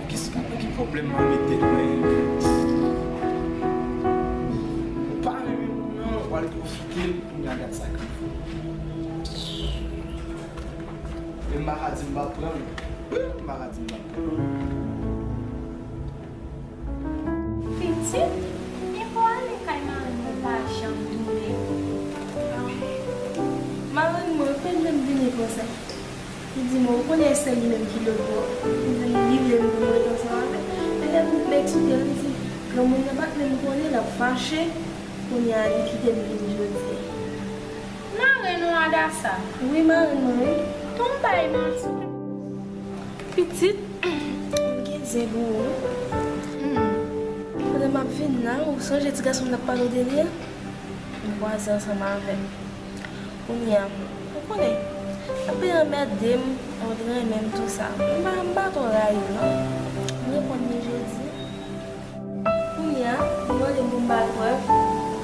Kisa, ki pwoblèm mwen mete mwen? Ou pa renmen moun nan, w al pwofite l, kounye a gad sa k rive. E m pa ka di m p ap pran l. M pa ka di m p ap pran l. Pitit, depi w ale kay marenn mwen, ou pa janm tounen. Marenn mwen, kote l menm vini konsa? Li di mwen, ou konnen se li menm ki lòt bò. Li di li vle m pou mwen rete ansanm avè l. Men lè m eksplike l, li di, granmoun nan pa t menm konnen, l ap fache. Kounye a, li kite m vin jodi a. Marenn ou Adasa? Wi, marenn mwen, wi. Tonbe bay manti. Pitit, m gen zen pou ou, wi. Hmm. Pandan m ap vin la, ou sonje ti gason m t ap pale w de li a? M kwaze ansanm avè l. Kounye a, ou konnen, l ap anmède m, l renmen m, tou sa. M pa, m pa twò rayi l, non. M reponn li jodi. Kounye a, li mande m pou m ba l prèv.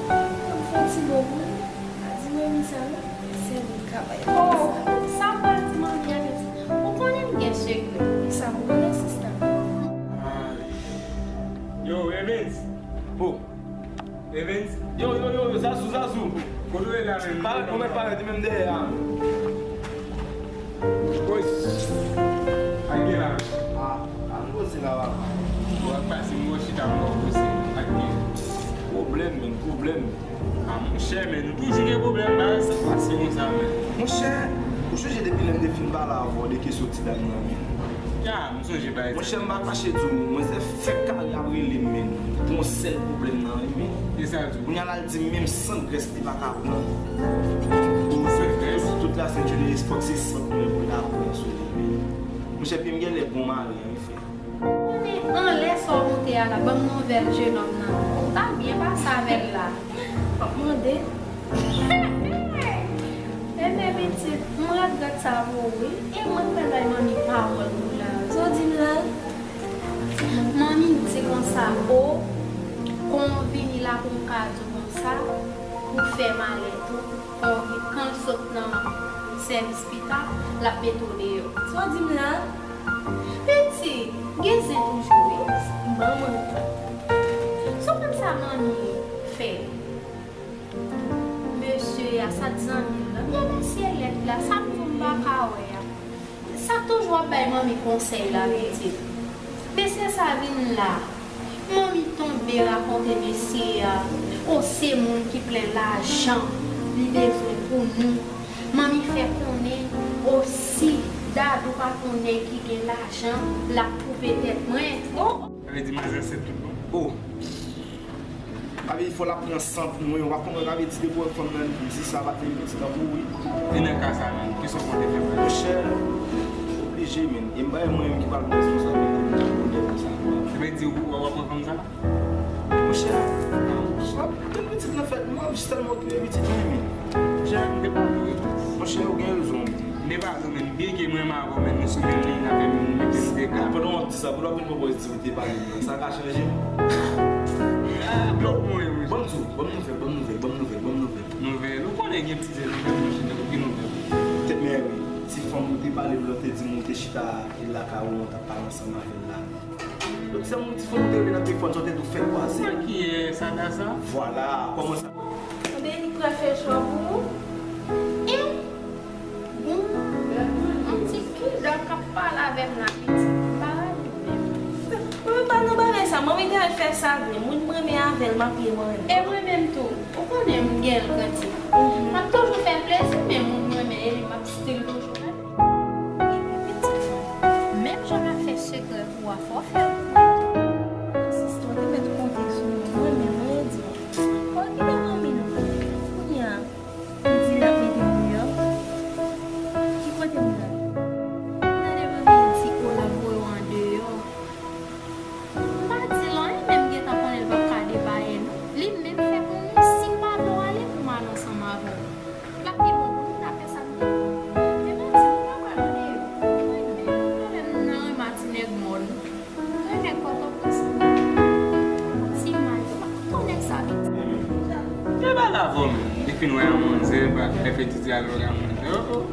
Fò m fè yon ti mo pou li. Pa di manmi sa non. Se li k ap bay manmi sa. Oh, sa w pral di manmi a, pitit? Ou konnen m gen sekrè. Kisa m konnen, sista? Yo, Evens. Oh. Evens. Yo, yo, yo, yo, Zazou, Zazou. Kote w ye la menm? Parèt, ou mèt parèt, li menm dèyè a. Woy! Ak gen la. Ah, ann koze la, papa. W ap pase m wè chita m wè w koze. Ak gen. Pwoblèm, menn, pwoblèm. Ah, monchè, men nou toujou gen pwoblèm, baz. Sa pase konsa, men. Monchè, ou sonje depi lè m te fin pale avè w de kesyon ti dam nan, men. Ya, m sonje bagay sa. Monchè, m pa kache di w, non. Mwen se fèk kare ap rele m, men. Pou yon sèl pwoblèm nan, wi, men. E sa l di w? Kounye a la, l di m menm sant grès li pa ka pran. Tout la sentini espòt se sant mwen pou l ta pran sou li. Monchè, pye m genlè bon mare an, wi, frè. Konnen anlè sa w monte a la, ban m nouvèl jenòm nan. Ou ta byen pase avè l la. M ap mande. Enben, pitit, m regrèt sa pou ou, wi. E mwen k pral bay manmi pawòl pou la. Sa w di m la? Manmi di konsa, o, kon w vini la pou m ka di w konsa, pou fè malè tou, kon w vin, kan l sot nan sèvis pita, l ap mete w deyò. Sa w di m la? Pitit, gen zen toujou, wi. Manman. Sa w konn sa manmi fè? Mesye a, sa t zanmi l lan. Byen mesye lèd la, sa m di w m pa ka wè a. Sa toujou ap bay manmi konsèy la, pitit. Mesye sa vin la. Manmi tonbe rakonte mesye a. O, se moun ki plen lajan li bezwen pou nou. Manmi fè konnen, o, si Dadou pa t yon nèg ki gen lajan, l ap koupe tèt mwen. O! Sa vle di manzè se tout bon. O! Sa vle di fò l ap pran san pou mwen. Ou pa konprann sa vle di depi w wè fanm nan di sa pa t menm pitit an pou ou, wi. E nan ka sa menm, kisa w konte fè pou li? Monchè, oblije, menn. E m pa wè mwen menm ki pral pran responsablite pou bonè konsa, non. Sa vle di ou, ou ap pran fanm sa? Monchè, w ap tann pitit lan fèt, non, jis tèlman w touye pitit lan, men. Jan m te pale w, wi. Monchè, ou gen rezon, men. M te pale w, men. Byen ke mwen, m avè w, men, nou sou menm liy, n ap fè menm, nou mete nou dega. Pandan w ap di sa, pandan w ap vin pran pòz di ou te pale m nan, sa ka chanje m? Ah, blòk mwen, wi. Ban m di w, ban m nouvèl, ban m nouvèl, ban m nouvèl, ban m nouvèl. Nouvèl, ou konnen gen ti zen nouvèl, monchè, nèg ou gen nouvèl. Tèt mè, wi. Ti fanm ou te pale m lan, te di m ou te chita lakay ou, ou t ap pale ansanm avè l la. Lòt sèl moun ti fanm ou te rele nan telefòn sa, ou te tou fè kwaze. Mwen ki yè sa da sa? Vwala, kòman sa? Anben, li pral fè chwa pou ou. E? Bon, yon ti kidòk k ap pale avè m la, pitit. M pa renmen menm. Mwen pa nan bagay sa, manmi te fè sa vre. Moun m renmen avè l, m ap ye mwen. E mwen menm, M tou, ou konnen m gen l grandi. M ap toujou fè l plezi, men moun m renmen e li m ap still toujou renmen. Epi pitit mwen, menm jan m ap fè sekrè pou w a, fò w fè l pou mwen tou. Sista, w te mèt konte sou mwen, mwen menm, wi, di m. Fò w kite manmi nou. Kounye a, li di l ap mete m deyò. Ki kote m prale? Gade manmi di, o, l ap voye w andeyò. M pa di l anyen, men m gentan konnen l p ap ka depaye nou. Li menm fè pou mwen, si m pa vle w ale, pou m ale ansanm avè w. L ap pi bon pou nou, n ap fè sa nou vle. Men pa di, nou pa pral deyò. Mwen menm, m pa vle nan yon mati nèg mòn. Mwen nèg Pòtoprens, mwen. Ti mal, yo pa konn nèg sa vit. E pa la vò menm, li fin wè yon manzè, pa fè ti dyalòg a manzè. Oh, oh.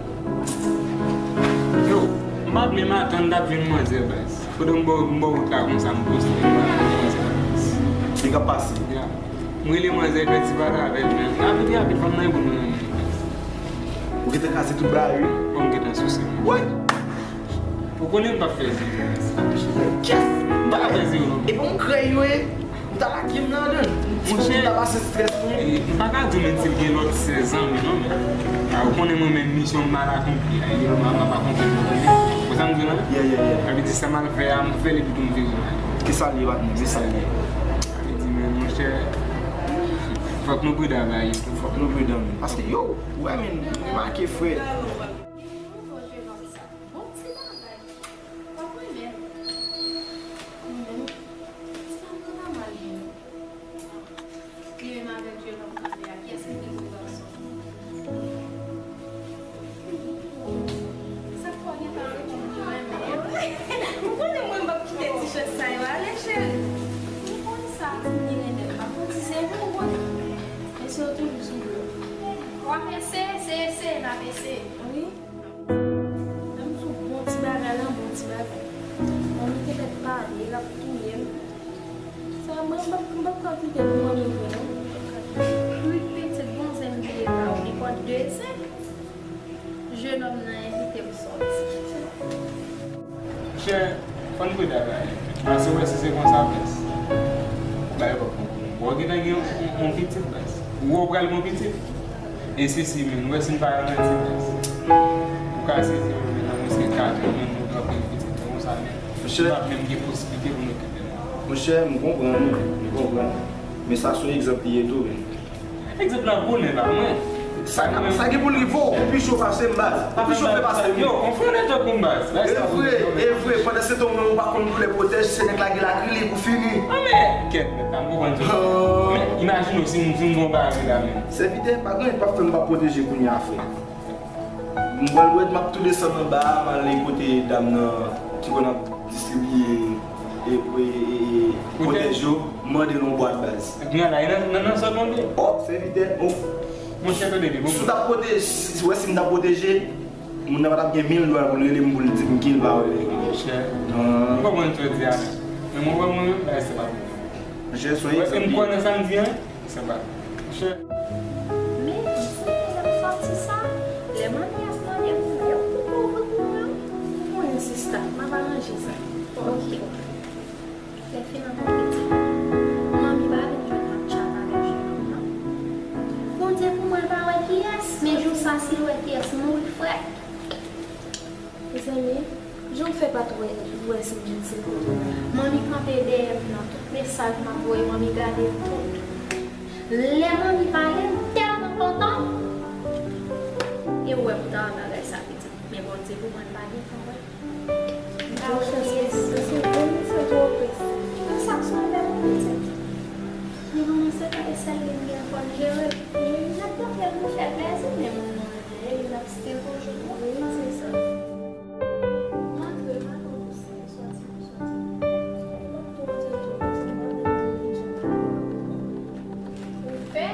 Yo, m pa t menm atann t ap jwenn manzè baz. Pandan m bò, m bò wout la konsa, m poste, m pa jwenn manzè baz. Li ka pase. Ya. M rele manzè, fè ti pale avè l, men rapid, rapid, fanm nan e pou mwen renmen. Ou gentan kase tout bagay, wi. Bon, m gentan souse, mwen. Woy! Ou konnen m p ap fè zero. Yes! M p ap fè zero, non. E bon, m kreye, wi. M ta lage m ladan. Ti moun ta pase strès pou mwen. E, m pa ka di w menm si l gen lòt sèz an, men non, men. A, ou konnen mwen menm misyon m mal akonpli a, e m ap akonpli l, ou konnen. Ou konn sa m di w la? Yeah, yeah, yeah. Sa vle di sa m al fè a, m fè l epi tou m vire m ale. Kisa l ye, patnè? Kisa l ye? Sa vle di, men monchè, fòk nou pridan avè Ayiti. Fòk nou pridan, men. Paske, yo, ou wè, men, remake, frè. Bon ti bagay. W ap renmen l. Mwen menm, ti fanm nan pa mal vini. Li menm avèk je nòm kanpe a, kiyès ki pi gwo gason? Sa k fè w gentan reponn mwen menm? Ou konnen mwen m p ap kite ti chans sa yo ale, cheri. Ou konn sa, ti Nene, m ap di se vre, ou konnen. Mesye yo toujou sou do. W ap eseye, eseye, eseye, n ap eseye. Wi. Lè m di w bon ti bagay lan, bon ti bagay. Bon, nou te mèt pale, l ap touye m. Sa, mwen, m p ap, m p ap ka kite l pou mwen vre, non. Wi, pitit, bon zen vire pa w, li pòt de zen. Jenòm nan envite m sòti. Monchè, fò n pridan avè Ayiti. Paske w wè si se konsa, baz, bagay p ap bon pou nou. Bon, w gentan gen yon, yon, yon pitit, baz. Ou wè w pral gen yon pitit. E sesi, men, ou wè si n pa ralanti, baz. Ou ka sezi, men, nan mwens ke kat jou, men, nou kanpe yon pitit, men konsa, men. Monchè. Nou p ap menm gen posiblite pou n okipe nou. Monchè, m konprann ou, m konprann. Men sa se yon egzanp li ye tou, men. Egzanp la pou ou, men pa mwen. Sa, sa gen pou l rive w, ou pi cho pase m, baz. Ou pi cho pase m. Yo, on frè nèt tankou m, baz. E vre, e vre. Pandan se tan, ou menm ou pa konn koulè pwotèj, se nèg la gen lakrilik ou fini. Ah, men, kèt, men, pa m konprann sa. Oh. Men, imajine w si m, si m gon bagay la, men. Sèvitè, pa gen anyen k p ap fè m pa pwoteje kounye a, frè. M pral wè, m ap tou desann anba a, m ale kote dam nan ki konn ap distribiye e, e, e, e, pwotèj yo, m mande l yon bwat, baz. Kounye a la, e nan, nan, nan sa w mande? Oh, sèvitè, oh. Monchè, tande byen, bon. Si w t ap pwoteje, si, si, wè, si m t ap pwoteje, moun nan pa t ap gen mil dwa pou l rele m, pou l di m ki l pa rele. Monchè. Non. M konprann sa w di a. Men mwen, mwen, mwen, bagay sa pa pou mwen. Monchè, se yon egzanp. Wè, e m kwè nan sa m di a. Sa va. Monchè. Men, m sonje lè m sòti sa, lè manmi ap mande pou mwen, yo pou kouvri pou mwen. Ou konnen sista, m ap aranje sa. Ok. Lè fini an konplete. Manmi pa vin jwenn m ap tchat avèk jenòm nan. Bondye pou mwen, l pa wè kiyès, men jou sa, si l wè kiyès, mouri frèt. Mezanmi, jan w fè pa t wè, wè si m vin se kote w. Manmi kanpe dèyè m nan tout mesaj m ap voye, manmi gade m tout. Lè manmi pale, m tèlman kontan. E ou wè m ta bagay sa pitit. Men Bondye pou mwen, m pa gentan wè. M pa wè kiyès. Se bon, se twò pès. Nan sa k sou avè m pitit. Men manman se pa e sèl li m gen fò n jere. Wi, n ap tande l pou fè plezi, men moun nou renmen, e li n ap still toujou. Wi, se sa. M antre, m antre, sòti, sòti. M ap tou antre tou, paske m pa vle moun vin jwenn ou fè.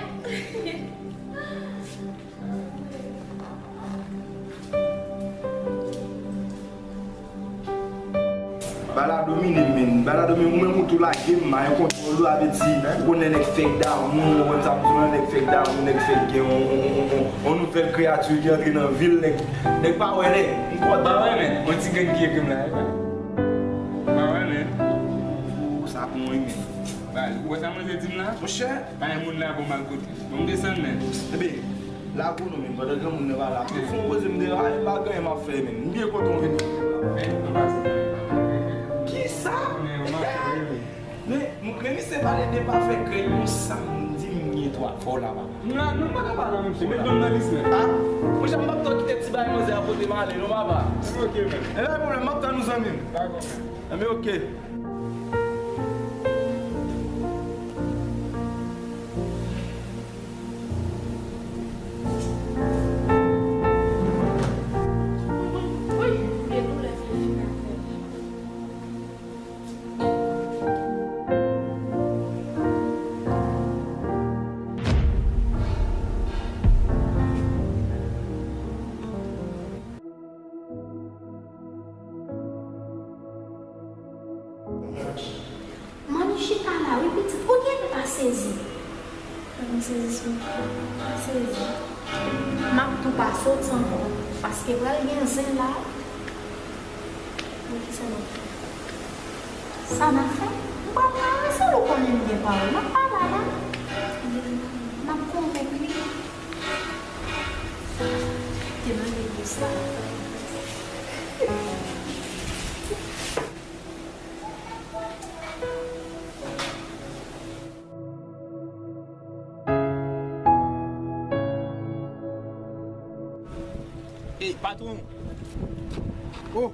Bala domine m, men. Bala domine m, ou menm ou tou lage m, mayon kontwòl ou, avè di, ou konnen nèg fèk damou, ou konn sa m di w lan, nèg fèk damou, nèg fèk gen on, on, on, on, on nouvèl kreyati ki antre nan vi l, nèg, nèg pa wè nèg. M kontan. Pa wè, men. On ti grenn ki ekri m la, e pa. Pa wè, men. Sa pou mwen, men. Ba, ou wè sa manzè di m la? Monchè. Pa gen moun la pou m al kote. Bon, m desann, men. Ebyen, lago nou menm, pandan granmoun nan pa la. Ou fè yon poze m deyò, a, e pa gen anyen m ap fè, men. M byen kontan w vin kote m la. Men, anba se. Kisa? Men, anba se, wi, wi. Men, men misye pale de pa fè krèy yon samdi, m gen twa fò la, papa. Non, non, pa ka pale, monchè. Met non nan lis, men. A? Monchè, m p ap tann kite ti bagay manzè a pote m ale, non, papa. Ok, men. E pa gen pwoblèm, m ap tann ou, zanmi m. Dakò, men. Enben, ok. Manmi chita la, wi, pitit. Ou genlè pa sezi. Pa gen sezi sou ou. Pa sezi. M ap tou pa soti ankò. Paske pral gen zen la. Bon, kisa n ap fè? Sa n ap fè? M pral ranse l, ou konnen m gen pawòl. M ap pale a la. M ap konvenk li. Te nan legliz la. Ey, patwon! Oh!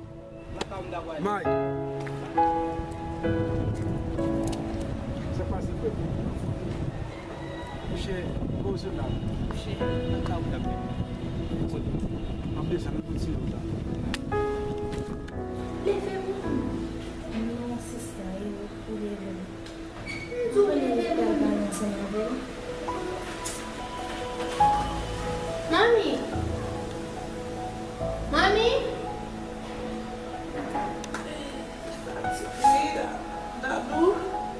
May! Sa k pase, frè m? Monchè, kote w sot la? Monchè, nan kay ou t ap fè. M ap desann, m ap kontinye wout la. Leve moun! Non, sista, e ou, ou leve m. M di w leve moun. Manmi! Manmi!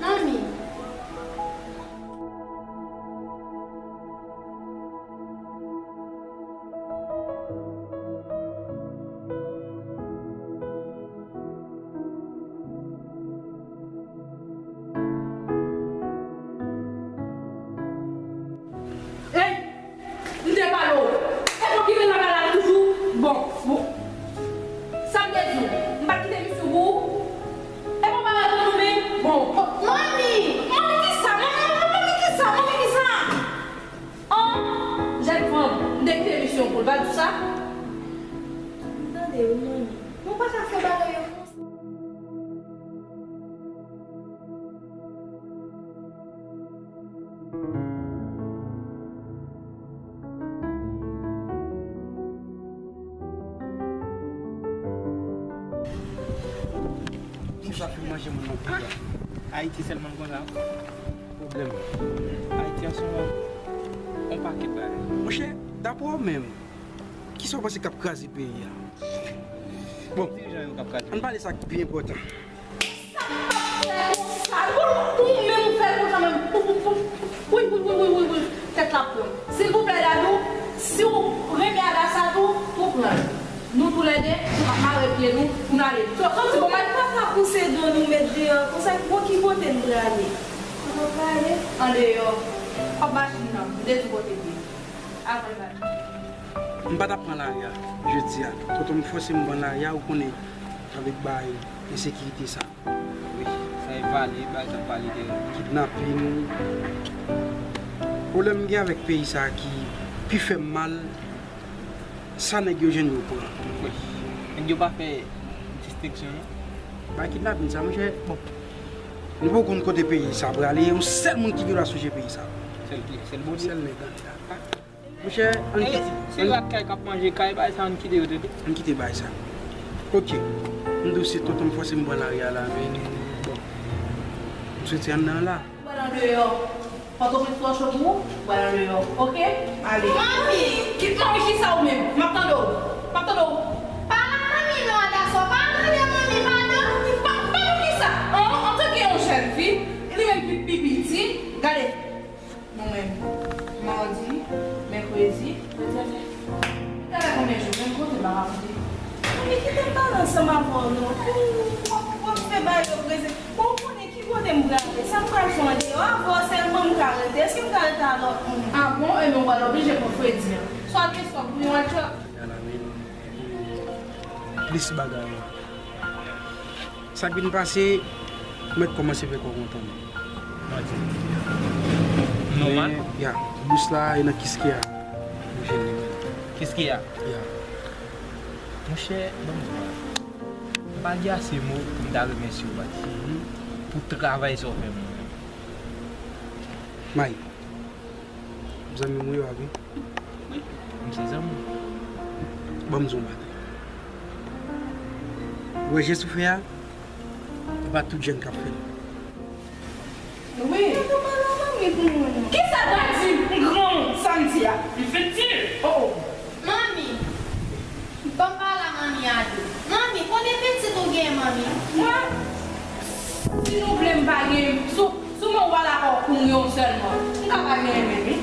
Manmi! Ey! M te pale w. E bon ki vin nan bagay la toujou? Bon, bon. Sa m te di w? M pa t kite misyon pou ou? E bon bagay pou nou menm? Bon. Manmi! Manmi kisa? Manmi, manmi, manmi kisa? Manmi kisa? An, jèn fanm, m te kite misyon pou l, pa di w sa? M tande wi, manmi. Nou pa ka fè bagay yo konsa. Kisa pou manje moun nan peyi a? Ayiti sèlman konsa. Pwoblèm. Ayiti a se yon, yon pakèt bagay. Monchè, daprè w menm, kisa w panse k ap kraze peyi a? Bon, ann pale sa k pi enpòtan. Sa m p ap fè konsa, non, ou menm ou fè l konsa menm. Wi, wi, wi, wi, wi, wi. Tèt la pran m. Silvouplè, Dadou, si w renmen Adassa tou, ou pran l. Nou toulède, nou ap mare pye nou pou n ale. Soti, bon, mwen pa ka pouse do nou met deyò konsa, bon, ki kote n prale? Kote w prale? Andeyò. Kòb machin nan, m te di w kote l ye. Avan l pati. M pa t ap pran lari a jodi a. Tonton m fòse m pran lari a, ou konnen, avèk bagay ensekirite sa. Wi, sa e pale, bagay sa pale de kidnapin. Pwoblèm m gen avèk peyi sa ki pi fè m mal, sa nèg yo jwenn yo pran. Wi. Nèg yo pa fè distenksyon, non? Bagay kidnapin sa, monchè, bon. Nou poko konn kote peyi sa prale, yon sèl moun ki gen dwa sonje peyi sa. Sèl ki, sèl Bondye. Sèl nèg la. Monchè, ann kite. Se rat kay k ap manje kay, bagay sa, ann kite yo tete. Ann kite bagay sa. Ok. M di w se tonton m fòse m pran lari a la, men bon. M soti anndan la. Ou pral andeyò. Pòtoprens twò cho pou ou, ou pral andeyò. Ok? Ale. Manmi! Ki, manmi, kisa ou menm? M ap tande w. M ap tande w. Pa manmi non, Adassa, pa mande manmi padon. Pa, pa pou kisa? An, antanke yon jèn fi, li menm ki pi piti, gade. Nou menm, madi, mèkredi, jodi a se, gade konbyen jou, menm kote m pa ka konte. Manmi, kite m pale ansanm avè w non. Ou, w ap, w ap fè bagay yo prese. Bon, ou konnen ki Ki kote m prale? Sa m pral fè andeyò? Avè w sèlman m ka rete. Èske m ka rete a lòt moun? A bon? Ebyen, w pral oblije pran fredi an. Swa gen swa pou yon lòt chòt. Plis bagay la. Sa k vin pase, ou mèt kòmanse fè kò kontan. Nòmal. Men, ya, bous la e nan Kiskeya. Mwen jwenn li. Kiskeya? Ya. Monchè, ban m di w bagay. M pa gen ase mo pou m ta remèsye w, Mati, pou travay sa w fè mwen. May, zanmi m ou ye a, wi. Wi, m se zanmi w. Ban m di w yon bagay. Ou wè jès ou fè a, e pa tout jèn k ap fè l. Wi. Kisa l pral di m granmoun sa m di a? M fin di l. Oh, oh. Manmi, ban m pale a manmi a tou. Manmi, konbyen pitit ou gen, manmi? Mwen, si nou vle m pa gen, si, si w mwen w pa dakò pou m gen yon sèlman, m ka pa genyen menm, wi.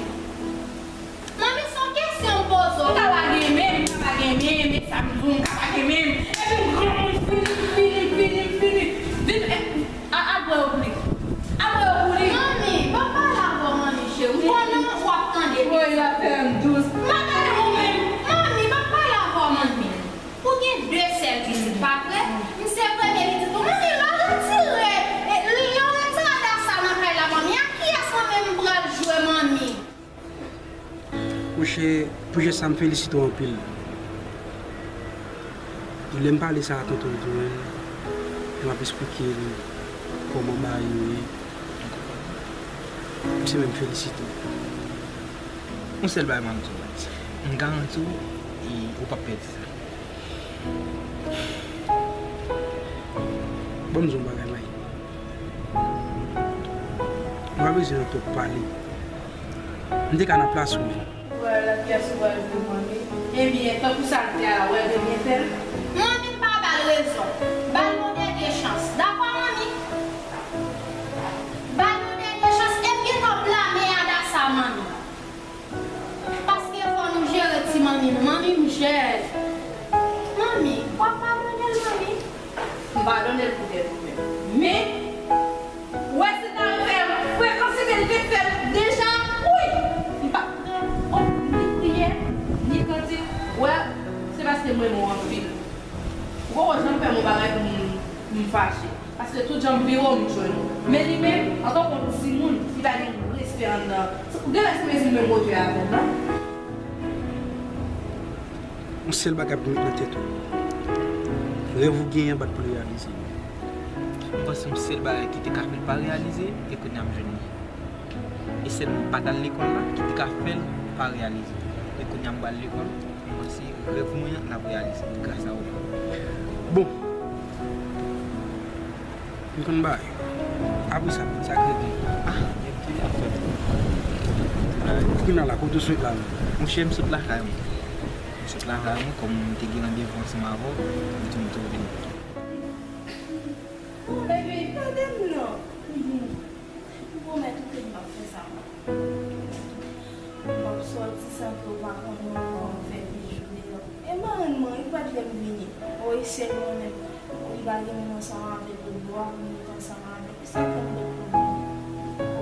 Manmi, se yon kesyon m poze w. M ka pa gen menm, m ka pa gen menm, e sa m di w, m ka pa gen menm. Epi m granmoun fini, m fini, m fini, m fini. Vin, e, a, al bwè yon pou li. Al bwè yon pou li. Manmi, ban m pale avè w, manmi cheri. M konnen w ap tande. Woy, l ap fè m dous. M pa tande ou menm. Manmi, ban m pale avè w, manmi. Ou gen de sèl pitit, pa vre? M se premye pitit ou. Manmi, l al retire, e, l al retire Adassa nan kay la, manmi. Ak kiyès mwen menm m pral jwe, manmi? Monchè, pou jès sa, m felisite w anpil. E lè m pale sa a tonton Edwin, lè m ap esplike l kòman bagay yo ye, misye menm felisite w. Yon sèl bagay m ap di w, Max. M garanti w, e, ou p ap pèdi sa. Ban m di w yon bagay, May. Ou pa bezwen nan twòp pale. M te ka nan plas ou menm. Ou wè lakiyès ou pral jwe manmi. Ebyen, tankou sa l fè a, ou wè l te byen fè l? Manmi, pa ba l rezon. Ba l yon dènye chans. Dakò, manmi? Ba l yon dènye chans. E m gentan blame Adassa, manmi. Paske fò nou jere ti manmi nou. Manmi m jèn. Manmi, w ap padone l, manmi? M padone l poutèt ou menm. Men, ou wè si l ta refè frekan site l te fè l deja, wi! M pa t prè, oh, ni priyè, ni kantik. Ou wè, se paske m renmen w anpil. Ou poko janm fè m yon bagay pou m, pou m fache. Paske tout jan m vire w, m jwenn ou. Men li menm, antanke yon timoun, li pa gen respè anndan. Ou genlè se mezi l menm wotè avè m, non? Yon sèl bagay pou met nan tèt ou. Rèv ou genyen an bat pou l reyalize. M panse yon sèl bagay ki te ka fè l pa reyalize, e kounye a m jwenn li. E sèl mwen pa t al lekòl la ki te ka fè l pa reyalize. E kounye a m pral lekòl, m panse rèv mwen an l ap reyalize gras a ou. Bon. M konn bagay. Apre sa, sa k rete? Ah, men ki afè. Kounye a la, kote w sot la menm? Monchè, m sot lakay mwen. M sot lakay mwen, kòm m te gen randevou ansanm avè w, m tou, m tou vini. Oh, baby, tande m non. M pwomèt ou ke m p ap fè sa ankò. M p ap sòti san ke w pa konnen ankò, m fè de jou deyò. E marenn mwen, li kwè lè m vini. O, e sèl mwen menm. Li pa gen moun ansanm avè l, lòt bò a, pou m rete ansanm avè l. E sa fè m ret pou m vini.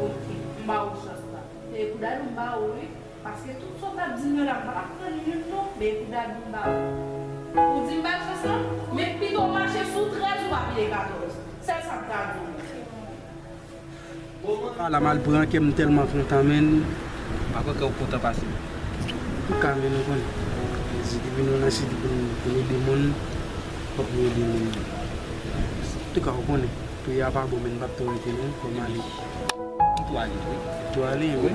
Oke, m ba ou chans la. E kou dadou m ba ou, wi. Paske tout sa w t ap di m yo la, m pa t ap tann youn non, men kou dadou m ba ou. Ou di m ba l chans lan, men pito w mache sou trèz ou pa pile katòz. Sèl sa m ka di w. Ala m al pran kè m tèlman kontan, menn. M pa kwè kè w kontan pase m. Antouka, menn, ou konnen. Jezi te vin nan site pou n, pou n ede moun, fòk nou ede moun. Antouka, ou konnen. Peyi a pa bon, menn, m p ap tou rete non, fò m ale. M tou ale tou wi. Tou ale wi.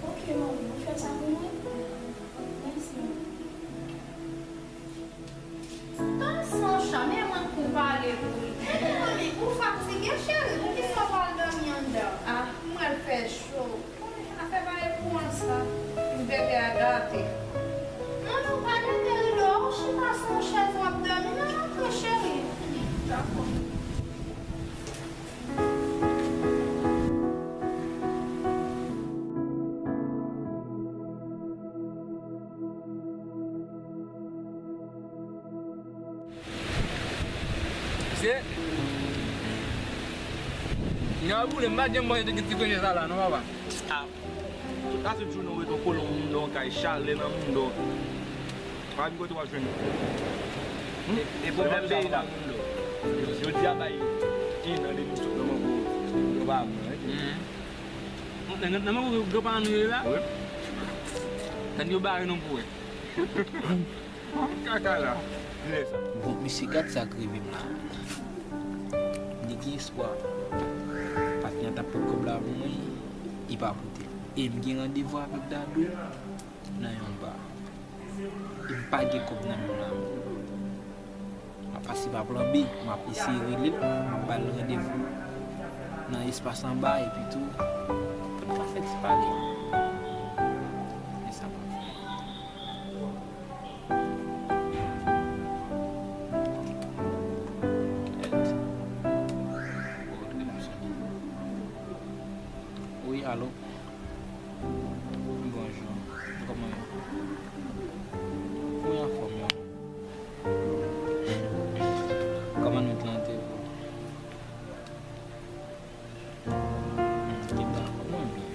Ok, manmi, ou fè sa pou mwen? Mèsi, manmi. Tande Sancha, men mwen kou pale pou li. Manmi, ou fatige, cheri? Poukisa w pa al dòmi anndan? Ah, m wè l fè cho. Konnen afè pa epouvan sa. Bebe a gate. Manmi, ou pa dete rido a, ou chita sou yon chèz w ap dòmi. Nan, antre, cheri. Dakò. Nèg la boule, m pa janm panse te gen ti premye sa la, non, papa. Ah, tout aswit jounen w ret yon kolon mouda, yon kay chalè nan mouda. Pa gen kote w ap jwenn. Hmm? E, e pwoblèm peyi la, mouda. Jodi a bay en an depi m sot nan mango, yo pa pran, wi. Nan, nan, nan mango, granparan nou ye la? Wi. Tann yo bare nou pou wè. Kaka la. Lè sa. Bon, misye, gad sa k rive m la. Li gen espwa. Patnè a t ap pot kòb la pou mwen, li pa pote l. E m gen randevou avèk Dadou nan yon ba. E m pa gen kòb nan men m la. M ap pase pa plan B, m ap eseye rele l, m ap ba l randevou nan espas anba, epi tou, nou ka fè ti pale. Men sa pa fè. Wi, alo. Bonjou. Kòman yo? Mwen anfòm, wi. Kòman nou t lan te ye? Hmm, ki dakò, mwen byen.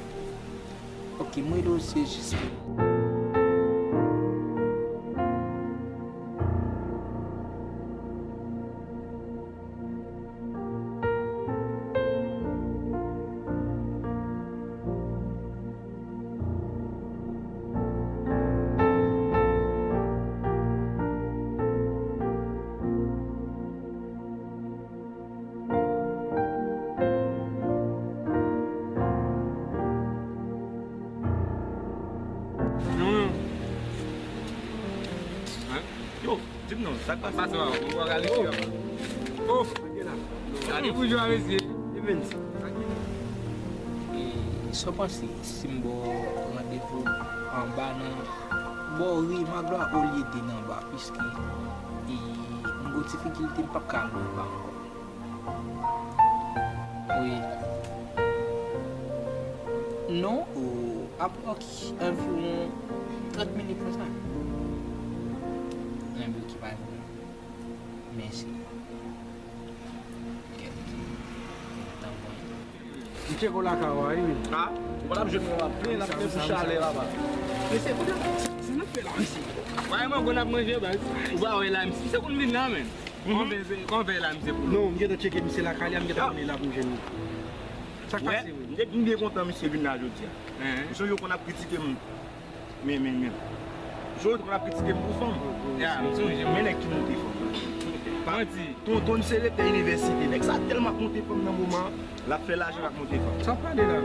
Ok, mwen rele w se jis pou Non, non. Hein? Yo, di m non, sa k pase? Pase, papa. Mwen pral rale. Oh! Gade pou jwa, mesye. Evans. E, sa w panse si m ba w randevou anba nan bò ri Maglwa olye de nan ba, piske, e, m gon difikilte, m p ap ka al nan ba ankò. Wi. Non, o, ap, ok, anviwon trant minit konsa. Enben, ok, pa gen pwoblèm. Mèsi. Kèt. Tanpri. M tcheke w lakay ou a, wi, men. A? Ou pa t ap jwenn mwen, w ap plen, l ap plen pou chalè, papa. Mesye, kote, sa n ap fè la, mesye? Wè, mango n ap manje, baz. Ou pa wè la, misye, se konn vin la, men. Kòman fè, kòman fè la, misye, pou nou? Non, m gentan tcheke misye lakay li a, m gentan konnen la pou m jwenn li. Sa k pase, wi? M te, m byen kontan misye vin la jodi a. Misye yo konn ap kritike m. Men, men, men. Jodi konn ap kritike m pou fanm. Ya, m sonje. Men nèg ki monte fanm. Manti. Tonton se rektè inivèsite. Nèg sa tèlman ap monte fanm nan moman an, l ap fè lajan ak monte fanm. Sa w pale la?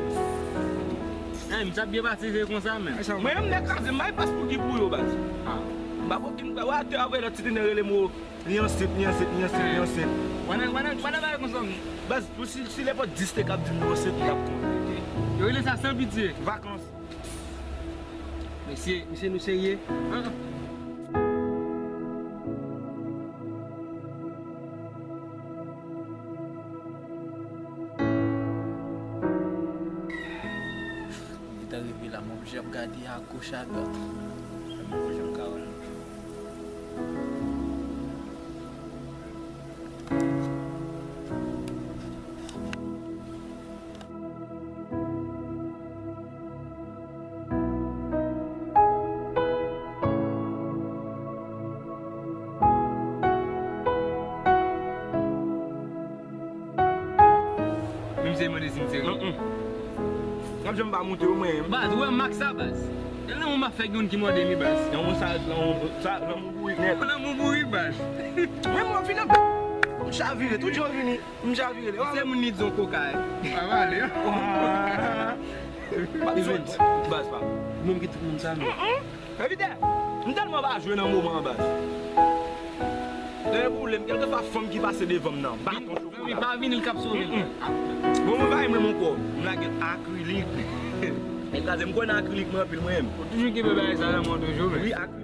Hey, m t ap byen pase, se konsa menm. Mwen menm nèg kraze, m bay pas pou ki pou yo, baz. Ah. M pa konn ki m, wè atè a, wè lòt ti tenten rele m, o, li ansent, li ansent, li ansent, li ansent. Wè nèg, wè nèg, wè nèg bagay konsa menm. Baz, pou si, si nenpòt dis te ka ap di m li ansent, m t ap konn. Yo rele sa san pitye. Vakans. Mesye, mesye, nou serye? Li ta rive la, m ap jan ap gade agoch adwat. Mwen jan ka wè l. Menm si se mande si m serye. Mm, mm. M ap janm pa moute yo, mwen. Baz, ou wè mak sa, baz? E nan mwen m ap fè gen youn ki mòde li, baz. Nan mwen sa, nan mwen sa, nan mwen bourik nèt. Nan mwen bourik, baz. Mwen, mwen vin an bèt. M chavire, tout jan vini. M chavire li. Se moun li di yon koka, e. Pa pale. Event. Baz pa. Menm ki tout moun sa, non. Evite, m tèlman pa jwe nan moman an, baz. Lè boule m, kèlkeswa fanm ki pase devan m nan, baton chokola. Li pa vini, l k ap sove l. Bon, mwen pa renmen m ankò. M lage l akrilik. E kraze m kwè nan akrilik mwen anpil, mwen menm. Ou toujou kenbe bagay sa nan men w toujou, men. Wi, akrilik.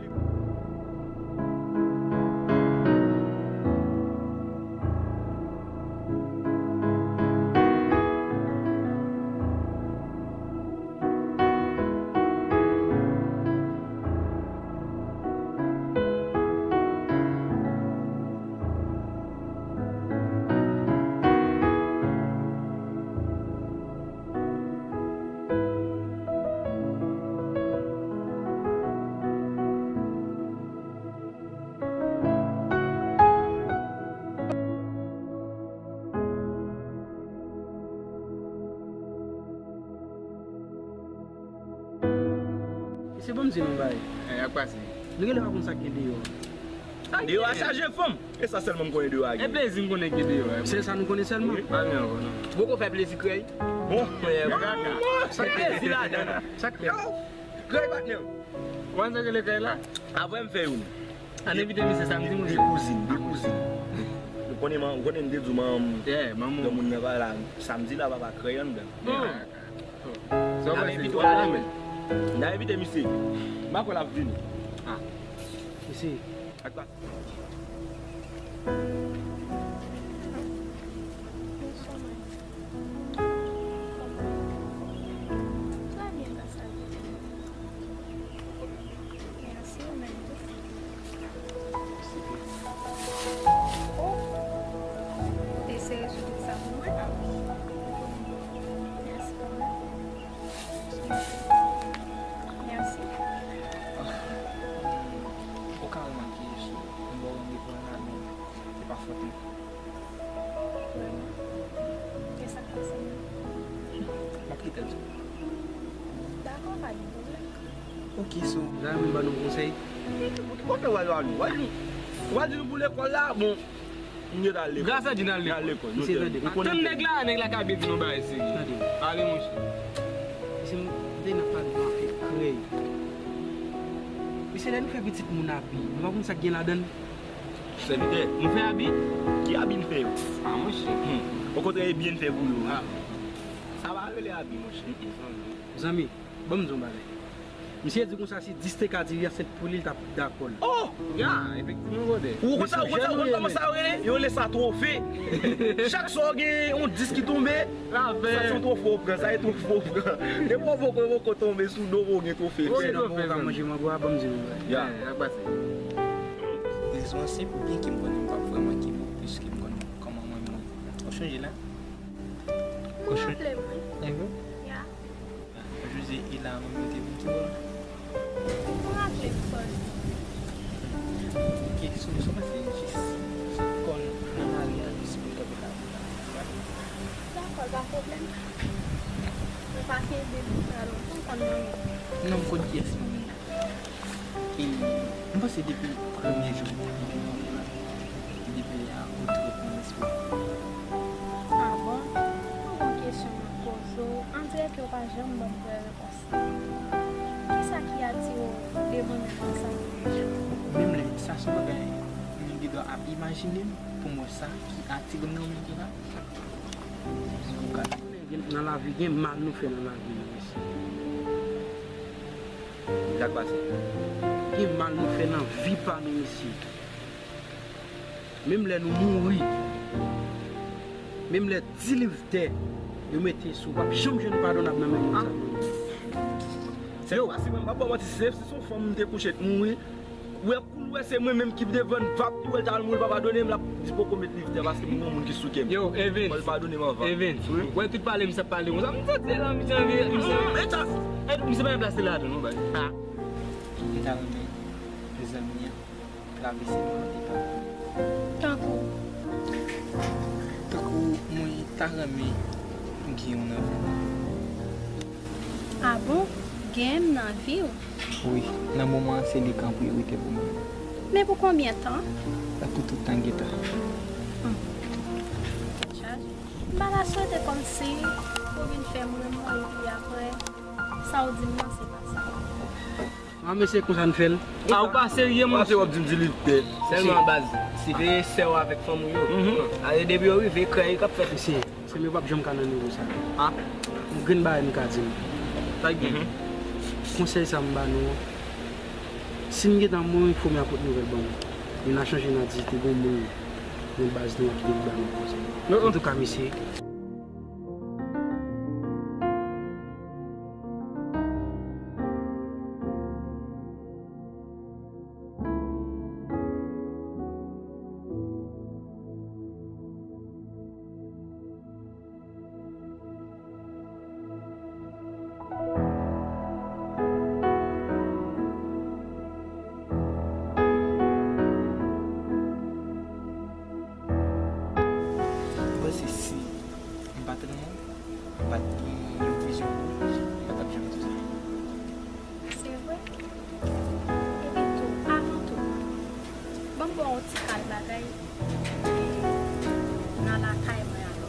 Ban m di nou yon bagay. Eh, y ap pase. Nou genlè pa konn sa k gen deyò a. Deyò a chaje fanm. E sa sèlman m konnen deyò a gen. E plezi m konnen gen deyò a. Se sa nou konnen sèlman. Wi. Pa gen ankò, non. Poko fè plezi krèy. Bon. Sa k plezi ladan. Sa k fè. Yo, krèy patnè. Ou konn sa k rele krèy la? Apre m fè youn. Ann envite misye samdi, monchè. De kouzin, de kouzin. Ou konnen, ou konnen m te di w manman m, granmoun nan pa la. Samdi la, papa krèy anndan. N a envite w la, men. N a envite misye. M pa kwè l ap vini. Misye. Ak pa- Trè byen, gras a Dye. Mèsi, ou menm tou. Oh, ou te sere sou tout sa pou mwen? Mèsi kanmenm. Mèsi. Ou ka remake, sou m ba w randevou an la, men se pa fòt mwen. Vrèman? E sa k pase menm? M ap kite l sou. Dakò, pa gen pwoblèm. Ok, so. Dayè, m ban nou konsèy. Ou te kontan wè lwa nou. Wè nou. Wè di nou pou lekòl la, bon. M gentan al lekòl. Gras a Dye n al lekòl. N al lekòl. Misye tande. Tann nèg la, nèg la ka byen di nou bagay serye. Tande. Ale, monchè. Misye, m te nan pale nou afè krèy. Misye, lè nou fè pitit moun abi, nou pa konn sa k gen ladan l. Sèvitè. Nou fè abi? Ki abi n fè yo? Ah, monchè. Hmm. Okontrè, e byen n fè pou yo. Ah. Sa pa rele abi, monchè. Zanmi, ban m di w yon bagay. Misye di konsa si dis te ka diri a, se pou li, l t ap dakò l. Oh! Ya, efektivman, brother. Ou konn sa, ou konn sa, ou konn kòman sa yo rele? Yo rele sa twofe. Chak swa w gen yon dis ki tonbe, sa se yon twofe w pran, sa se twofe w pran. Depi w poko, poko tonbe sou do w, ou gen twofe. Se non, ou ka manje mango a, ban m di nou bagay. Ya. Rezon an senp, byen ke m konnen m p ap vrèman kenbe w, piske m konn kòman mwen m ye. Ou chanje la? Ou chanje? Mwen raple mwen. Jose e la menm yo te vin ki bò la? Mwen raple m, Paul. Ok, so, so pase jis kò l nan lari a, jis pou l kanpe la. Dakò, pa pwoblèm. Mwen pa kenbe m sa lontan, konn nan men. Non, m konn kiyès mwen menm. E m panse depi premye jou m te vin nan mond lan, depi lè a ou trèt nan lespri m. Ah bon? Yon bon kesyon m ap poze w. Andirè ke w pa janm ban m vrè repons la. Kisa ki atire w devan nèg sa? Menm lè sa se yon bagay nou gen dwa ap imajine m, pou m wè sa ki atire m nan yon moun konsa. Ou ka konnen gen, nan lavi gen mal nou fè nan lavi nou, mesye. Sa k pase? Gen mal nou fè nan vi pa nou, mesye. Menm lè nou mouri, menm lè di liv tè yo mete sou, w p ap janm jwenn padonab nan men moun sa yo. Yo, pase mwen, m p ap ba w manti, si se, si se yon fanm m te kouche, t mouri, ou wè, kou l wè se mwen menm ki devan l, p ap, li wè l t al mouri, l pa padone m, l ap di poko met liv tè, paske m gen yon moun ki sou kè m. Yo, Evens. Fò l padone m anvan. Evens. Wi. Wè tout pale misye ap pale konsa. M santi la, misye anvi, misye. Mm, e sa. E misye pa gen plas li ladan, non, bay. Ah. M ta renmen zanmi an travèse mwen anpi pa. Tankou? Tankou mwen ta renmen gen yon nan vi mwen. Ah bon? Genyen m nan vi w? Wi, nan moman an se li k an priyorite pou mwen. Men pou konbyen tan? Sa pou tout tan gen tan. Hmm. Tèt chaje. M pa ta swete kòmsi ou vin fè m renmen w epi apre, sa w di m nan se pa sa. Ah, mesye, konsa n fè l. Ah, ou pa serye, monchè. Pase w ap di m di liv tè. Sèlman baz, siveye sè w avèk fanm ou yo. Mhm. Ale depi yo rive, krèy k ap fèt. Mesye, sè m yo p ap janm ka nan nivo sa. Ah. Yon grenn bagay m ka di nou. Sa k gen? Mhm. Konsèy sa m ba nou an, si n gentan mouri, fò m a pot nouvèl ban nou. Nou n a chanje, n a di te gen moun nan baz nou an ki te vin ba nou konsèy. Non, non. Antouka, mesye. Mwen panse si Ban m ba w yon ti kal bagay nan lakay mwen alò.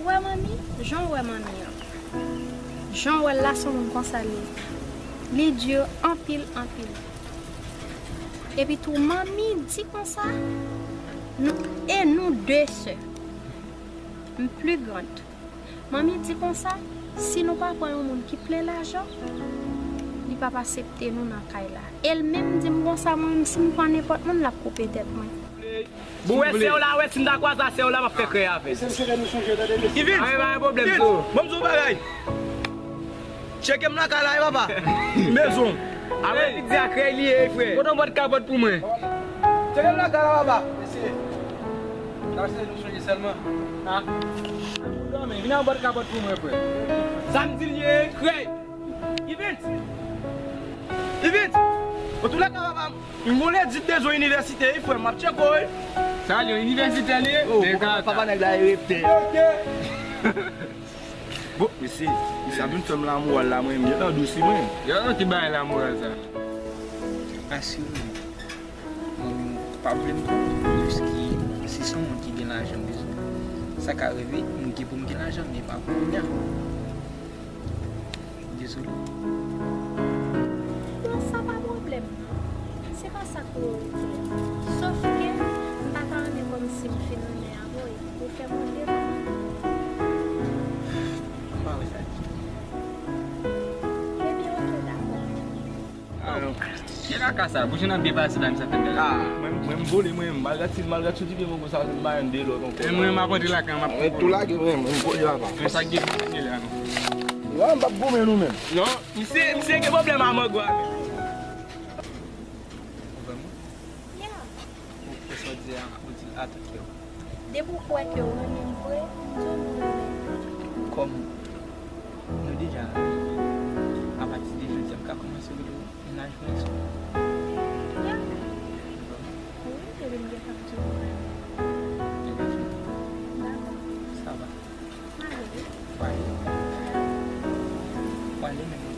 Ou wè manmi? Jan w wè manmi an. Jan w wè l la, se yon moun konsa li ye. Li di anpil, anpil. Epi tou, manmi di konsa, nou, e nou de sè. M pli grand. Manmi di konsa, si nou pa pran yon moun ki plen lajan, li p ap aksepte nou nan kay la. E l menm di m konsa, mwen menm, si m pran nenpòt moun, l ap koupe tèt mwen. Bon, wè sè w la, wè, si m ta kwaze a sè w la, m ap fè krèy avè l. Ivin! Ay, pa gen pwoblèm, so. Ban m di w bagay. Tcheke m lakay la, wi, papa. M bezwen w. Apre li di a krèy li ye, frè. Pote yon bòt kapòt pou mwen. Tcheke m lakay la, papa. Mesye, sa se nou sonje sèlman. Ha? Pou dòmi, vin ak bòt kapòt pou mwen, frè. Sa m di l ye, krèy. Ivin! Ivin! An tou lè ka, papa, m gon lè di bezwen inivèsite, wi, frè, m ap tcheke w, wi. Sa, yon inivèsite li ye? Oh, papa, nèg la, e reptè. Bon, mesye, misye ap vin fè m lanmou la, mwen, m gentan dousi, mwen. Yo, ki bagay lanmou sa? Asire w, manmi w pa vle m pran w, piske si se yon moun ki gen lajan m bezwen, sa ka rive, m gen pou m gen lajan, men pa kounye a. Dezole. Bon, sa pa pwoblèm, non. Se pa sa priyorite a. Sòf ke m pa ta renmen kòmsi m fin renmen avè w epi pou w fè m yon devan. M pa wè sa ditou. Ebyen, oke, dakò. Ah, ki kaka sa? Bouch nan byen pase la, misye ap fè m gade. Ah, mwen, mwen m vole, mwen, malgre ti, malgre ti byen, mwen konsa, m pa yon de lòt ankò. E mwen, m ap rantre lakay, m ap tou lage, mwen, mwen m vole la, pa. Men sa gen, sa gen la, non. Non, m p ap goumen nou menm. Non, misye, misye gen pwoblèm a mango a menm. Ou vle mwen? Yeah. Ou, ou sa w di a, ou di l atanke w. Depi w kwè ke w renmen m vre, m di w m renmen l. Kòm nou deja apati de jodi a, m ka kòmanse rele w mennaj mwen sou. Yeah. Wi, epi m gentan di w m renmen l. Ebyen, dakò. Sa va. Male. Pale. Pale, men mwen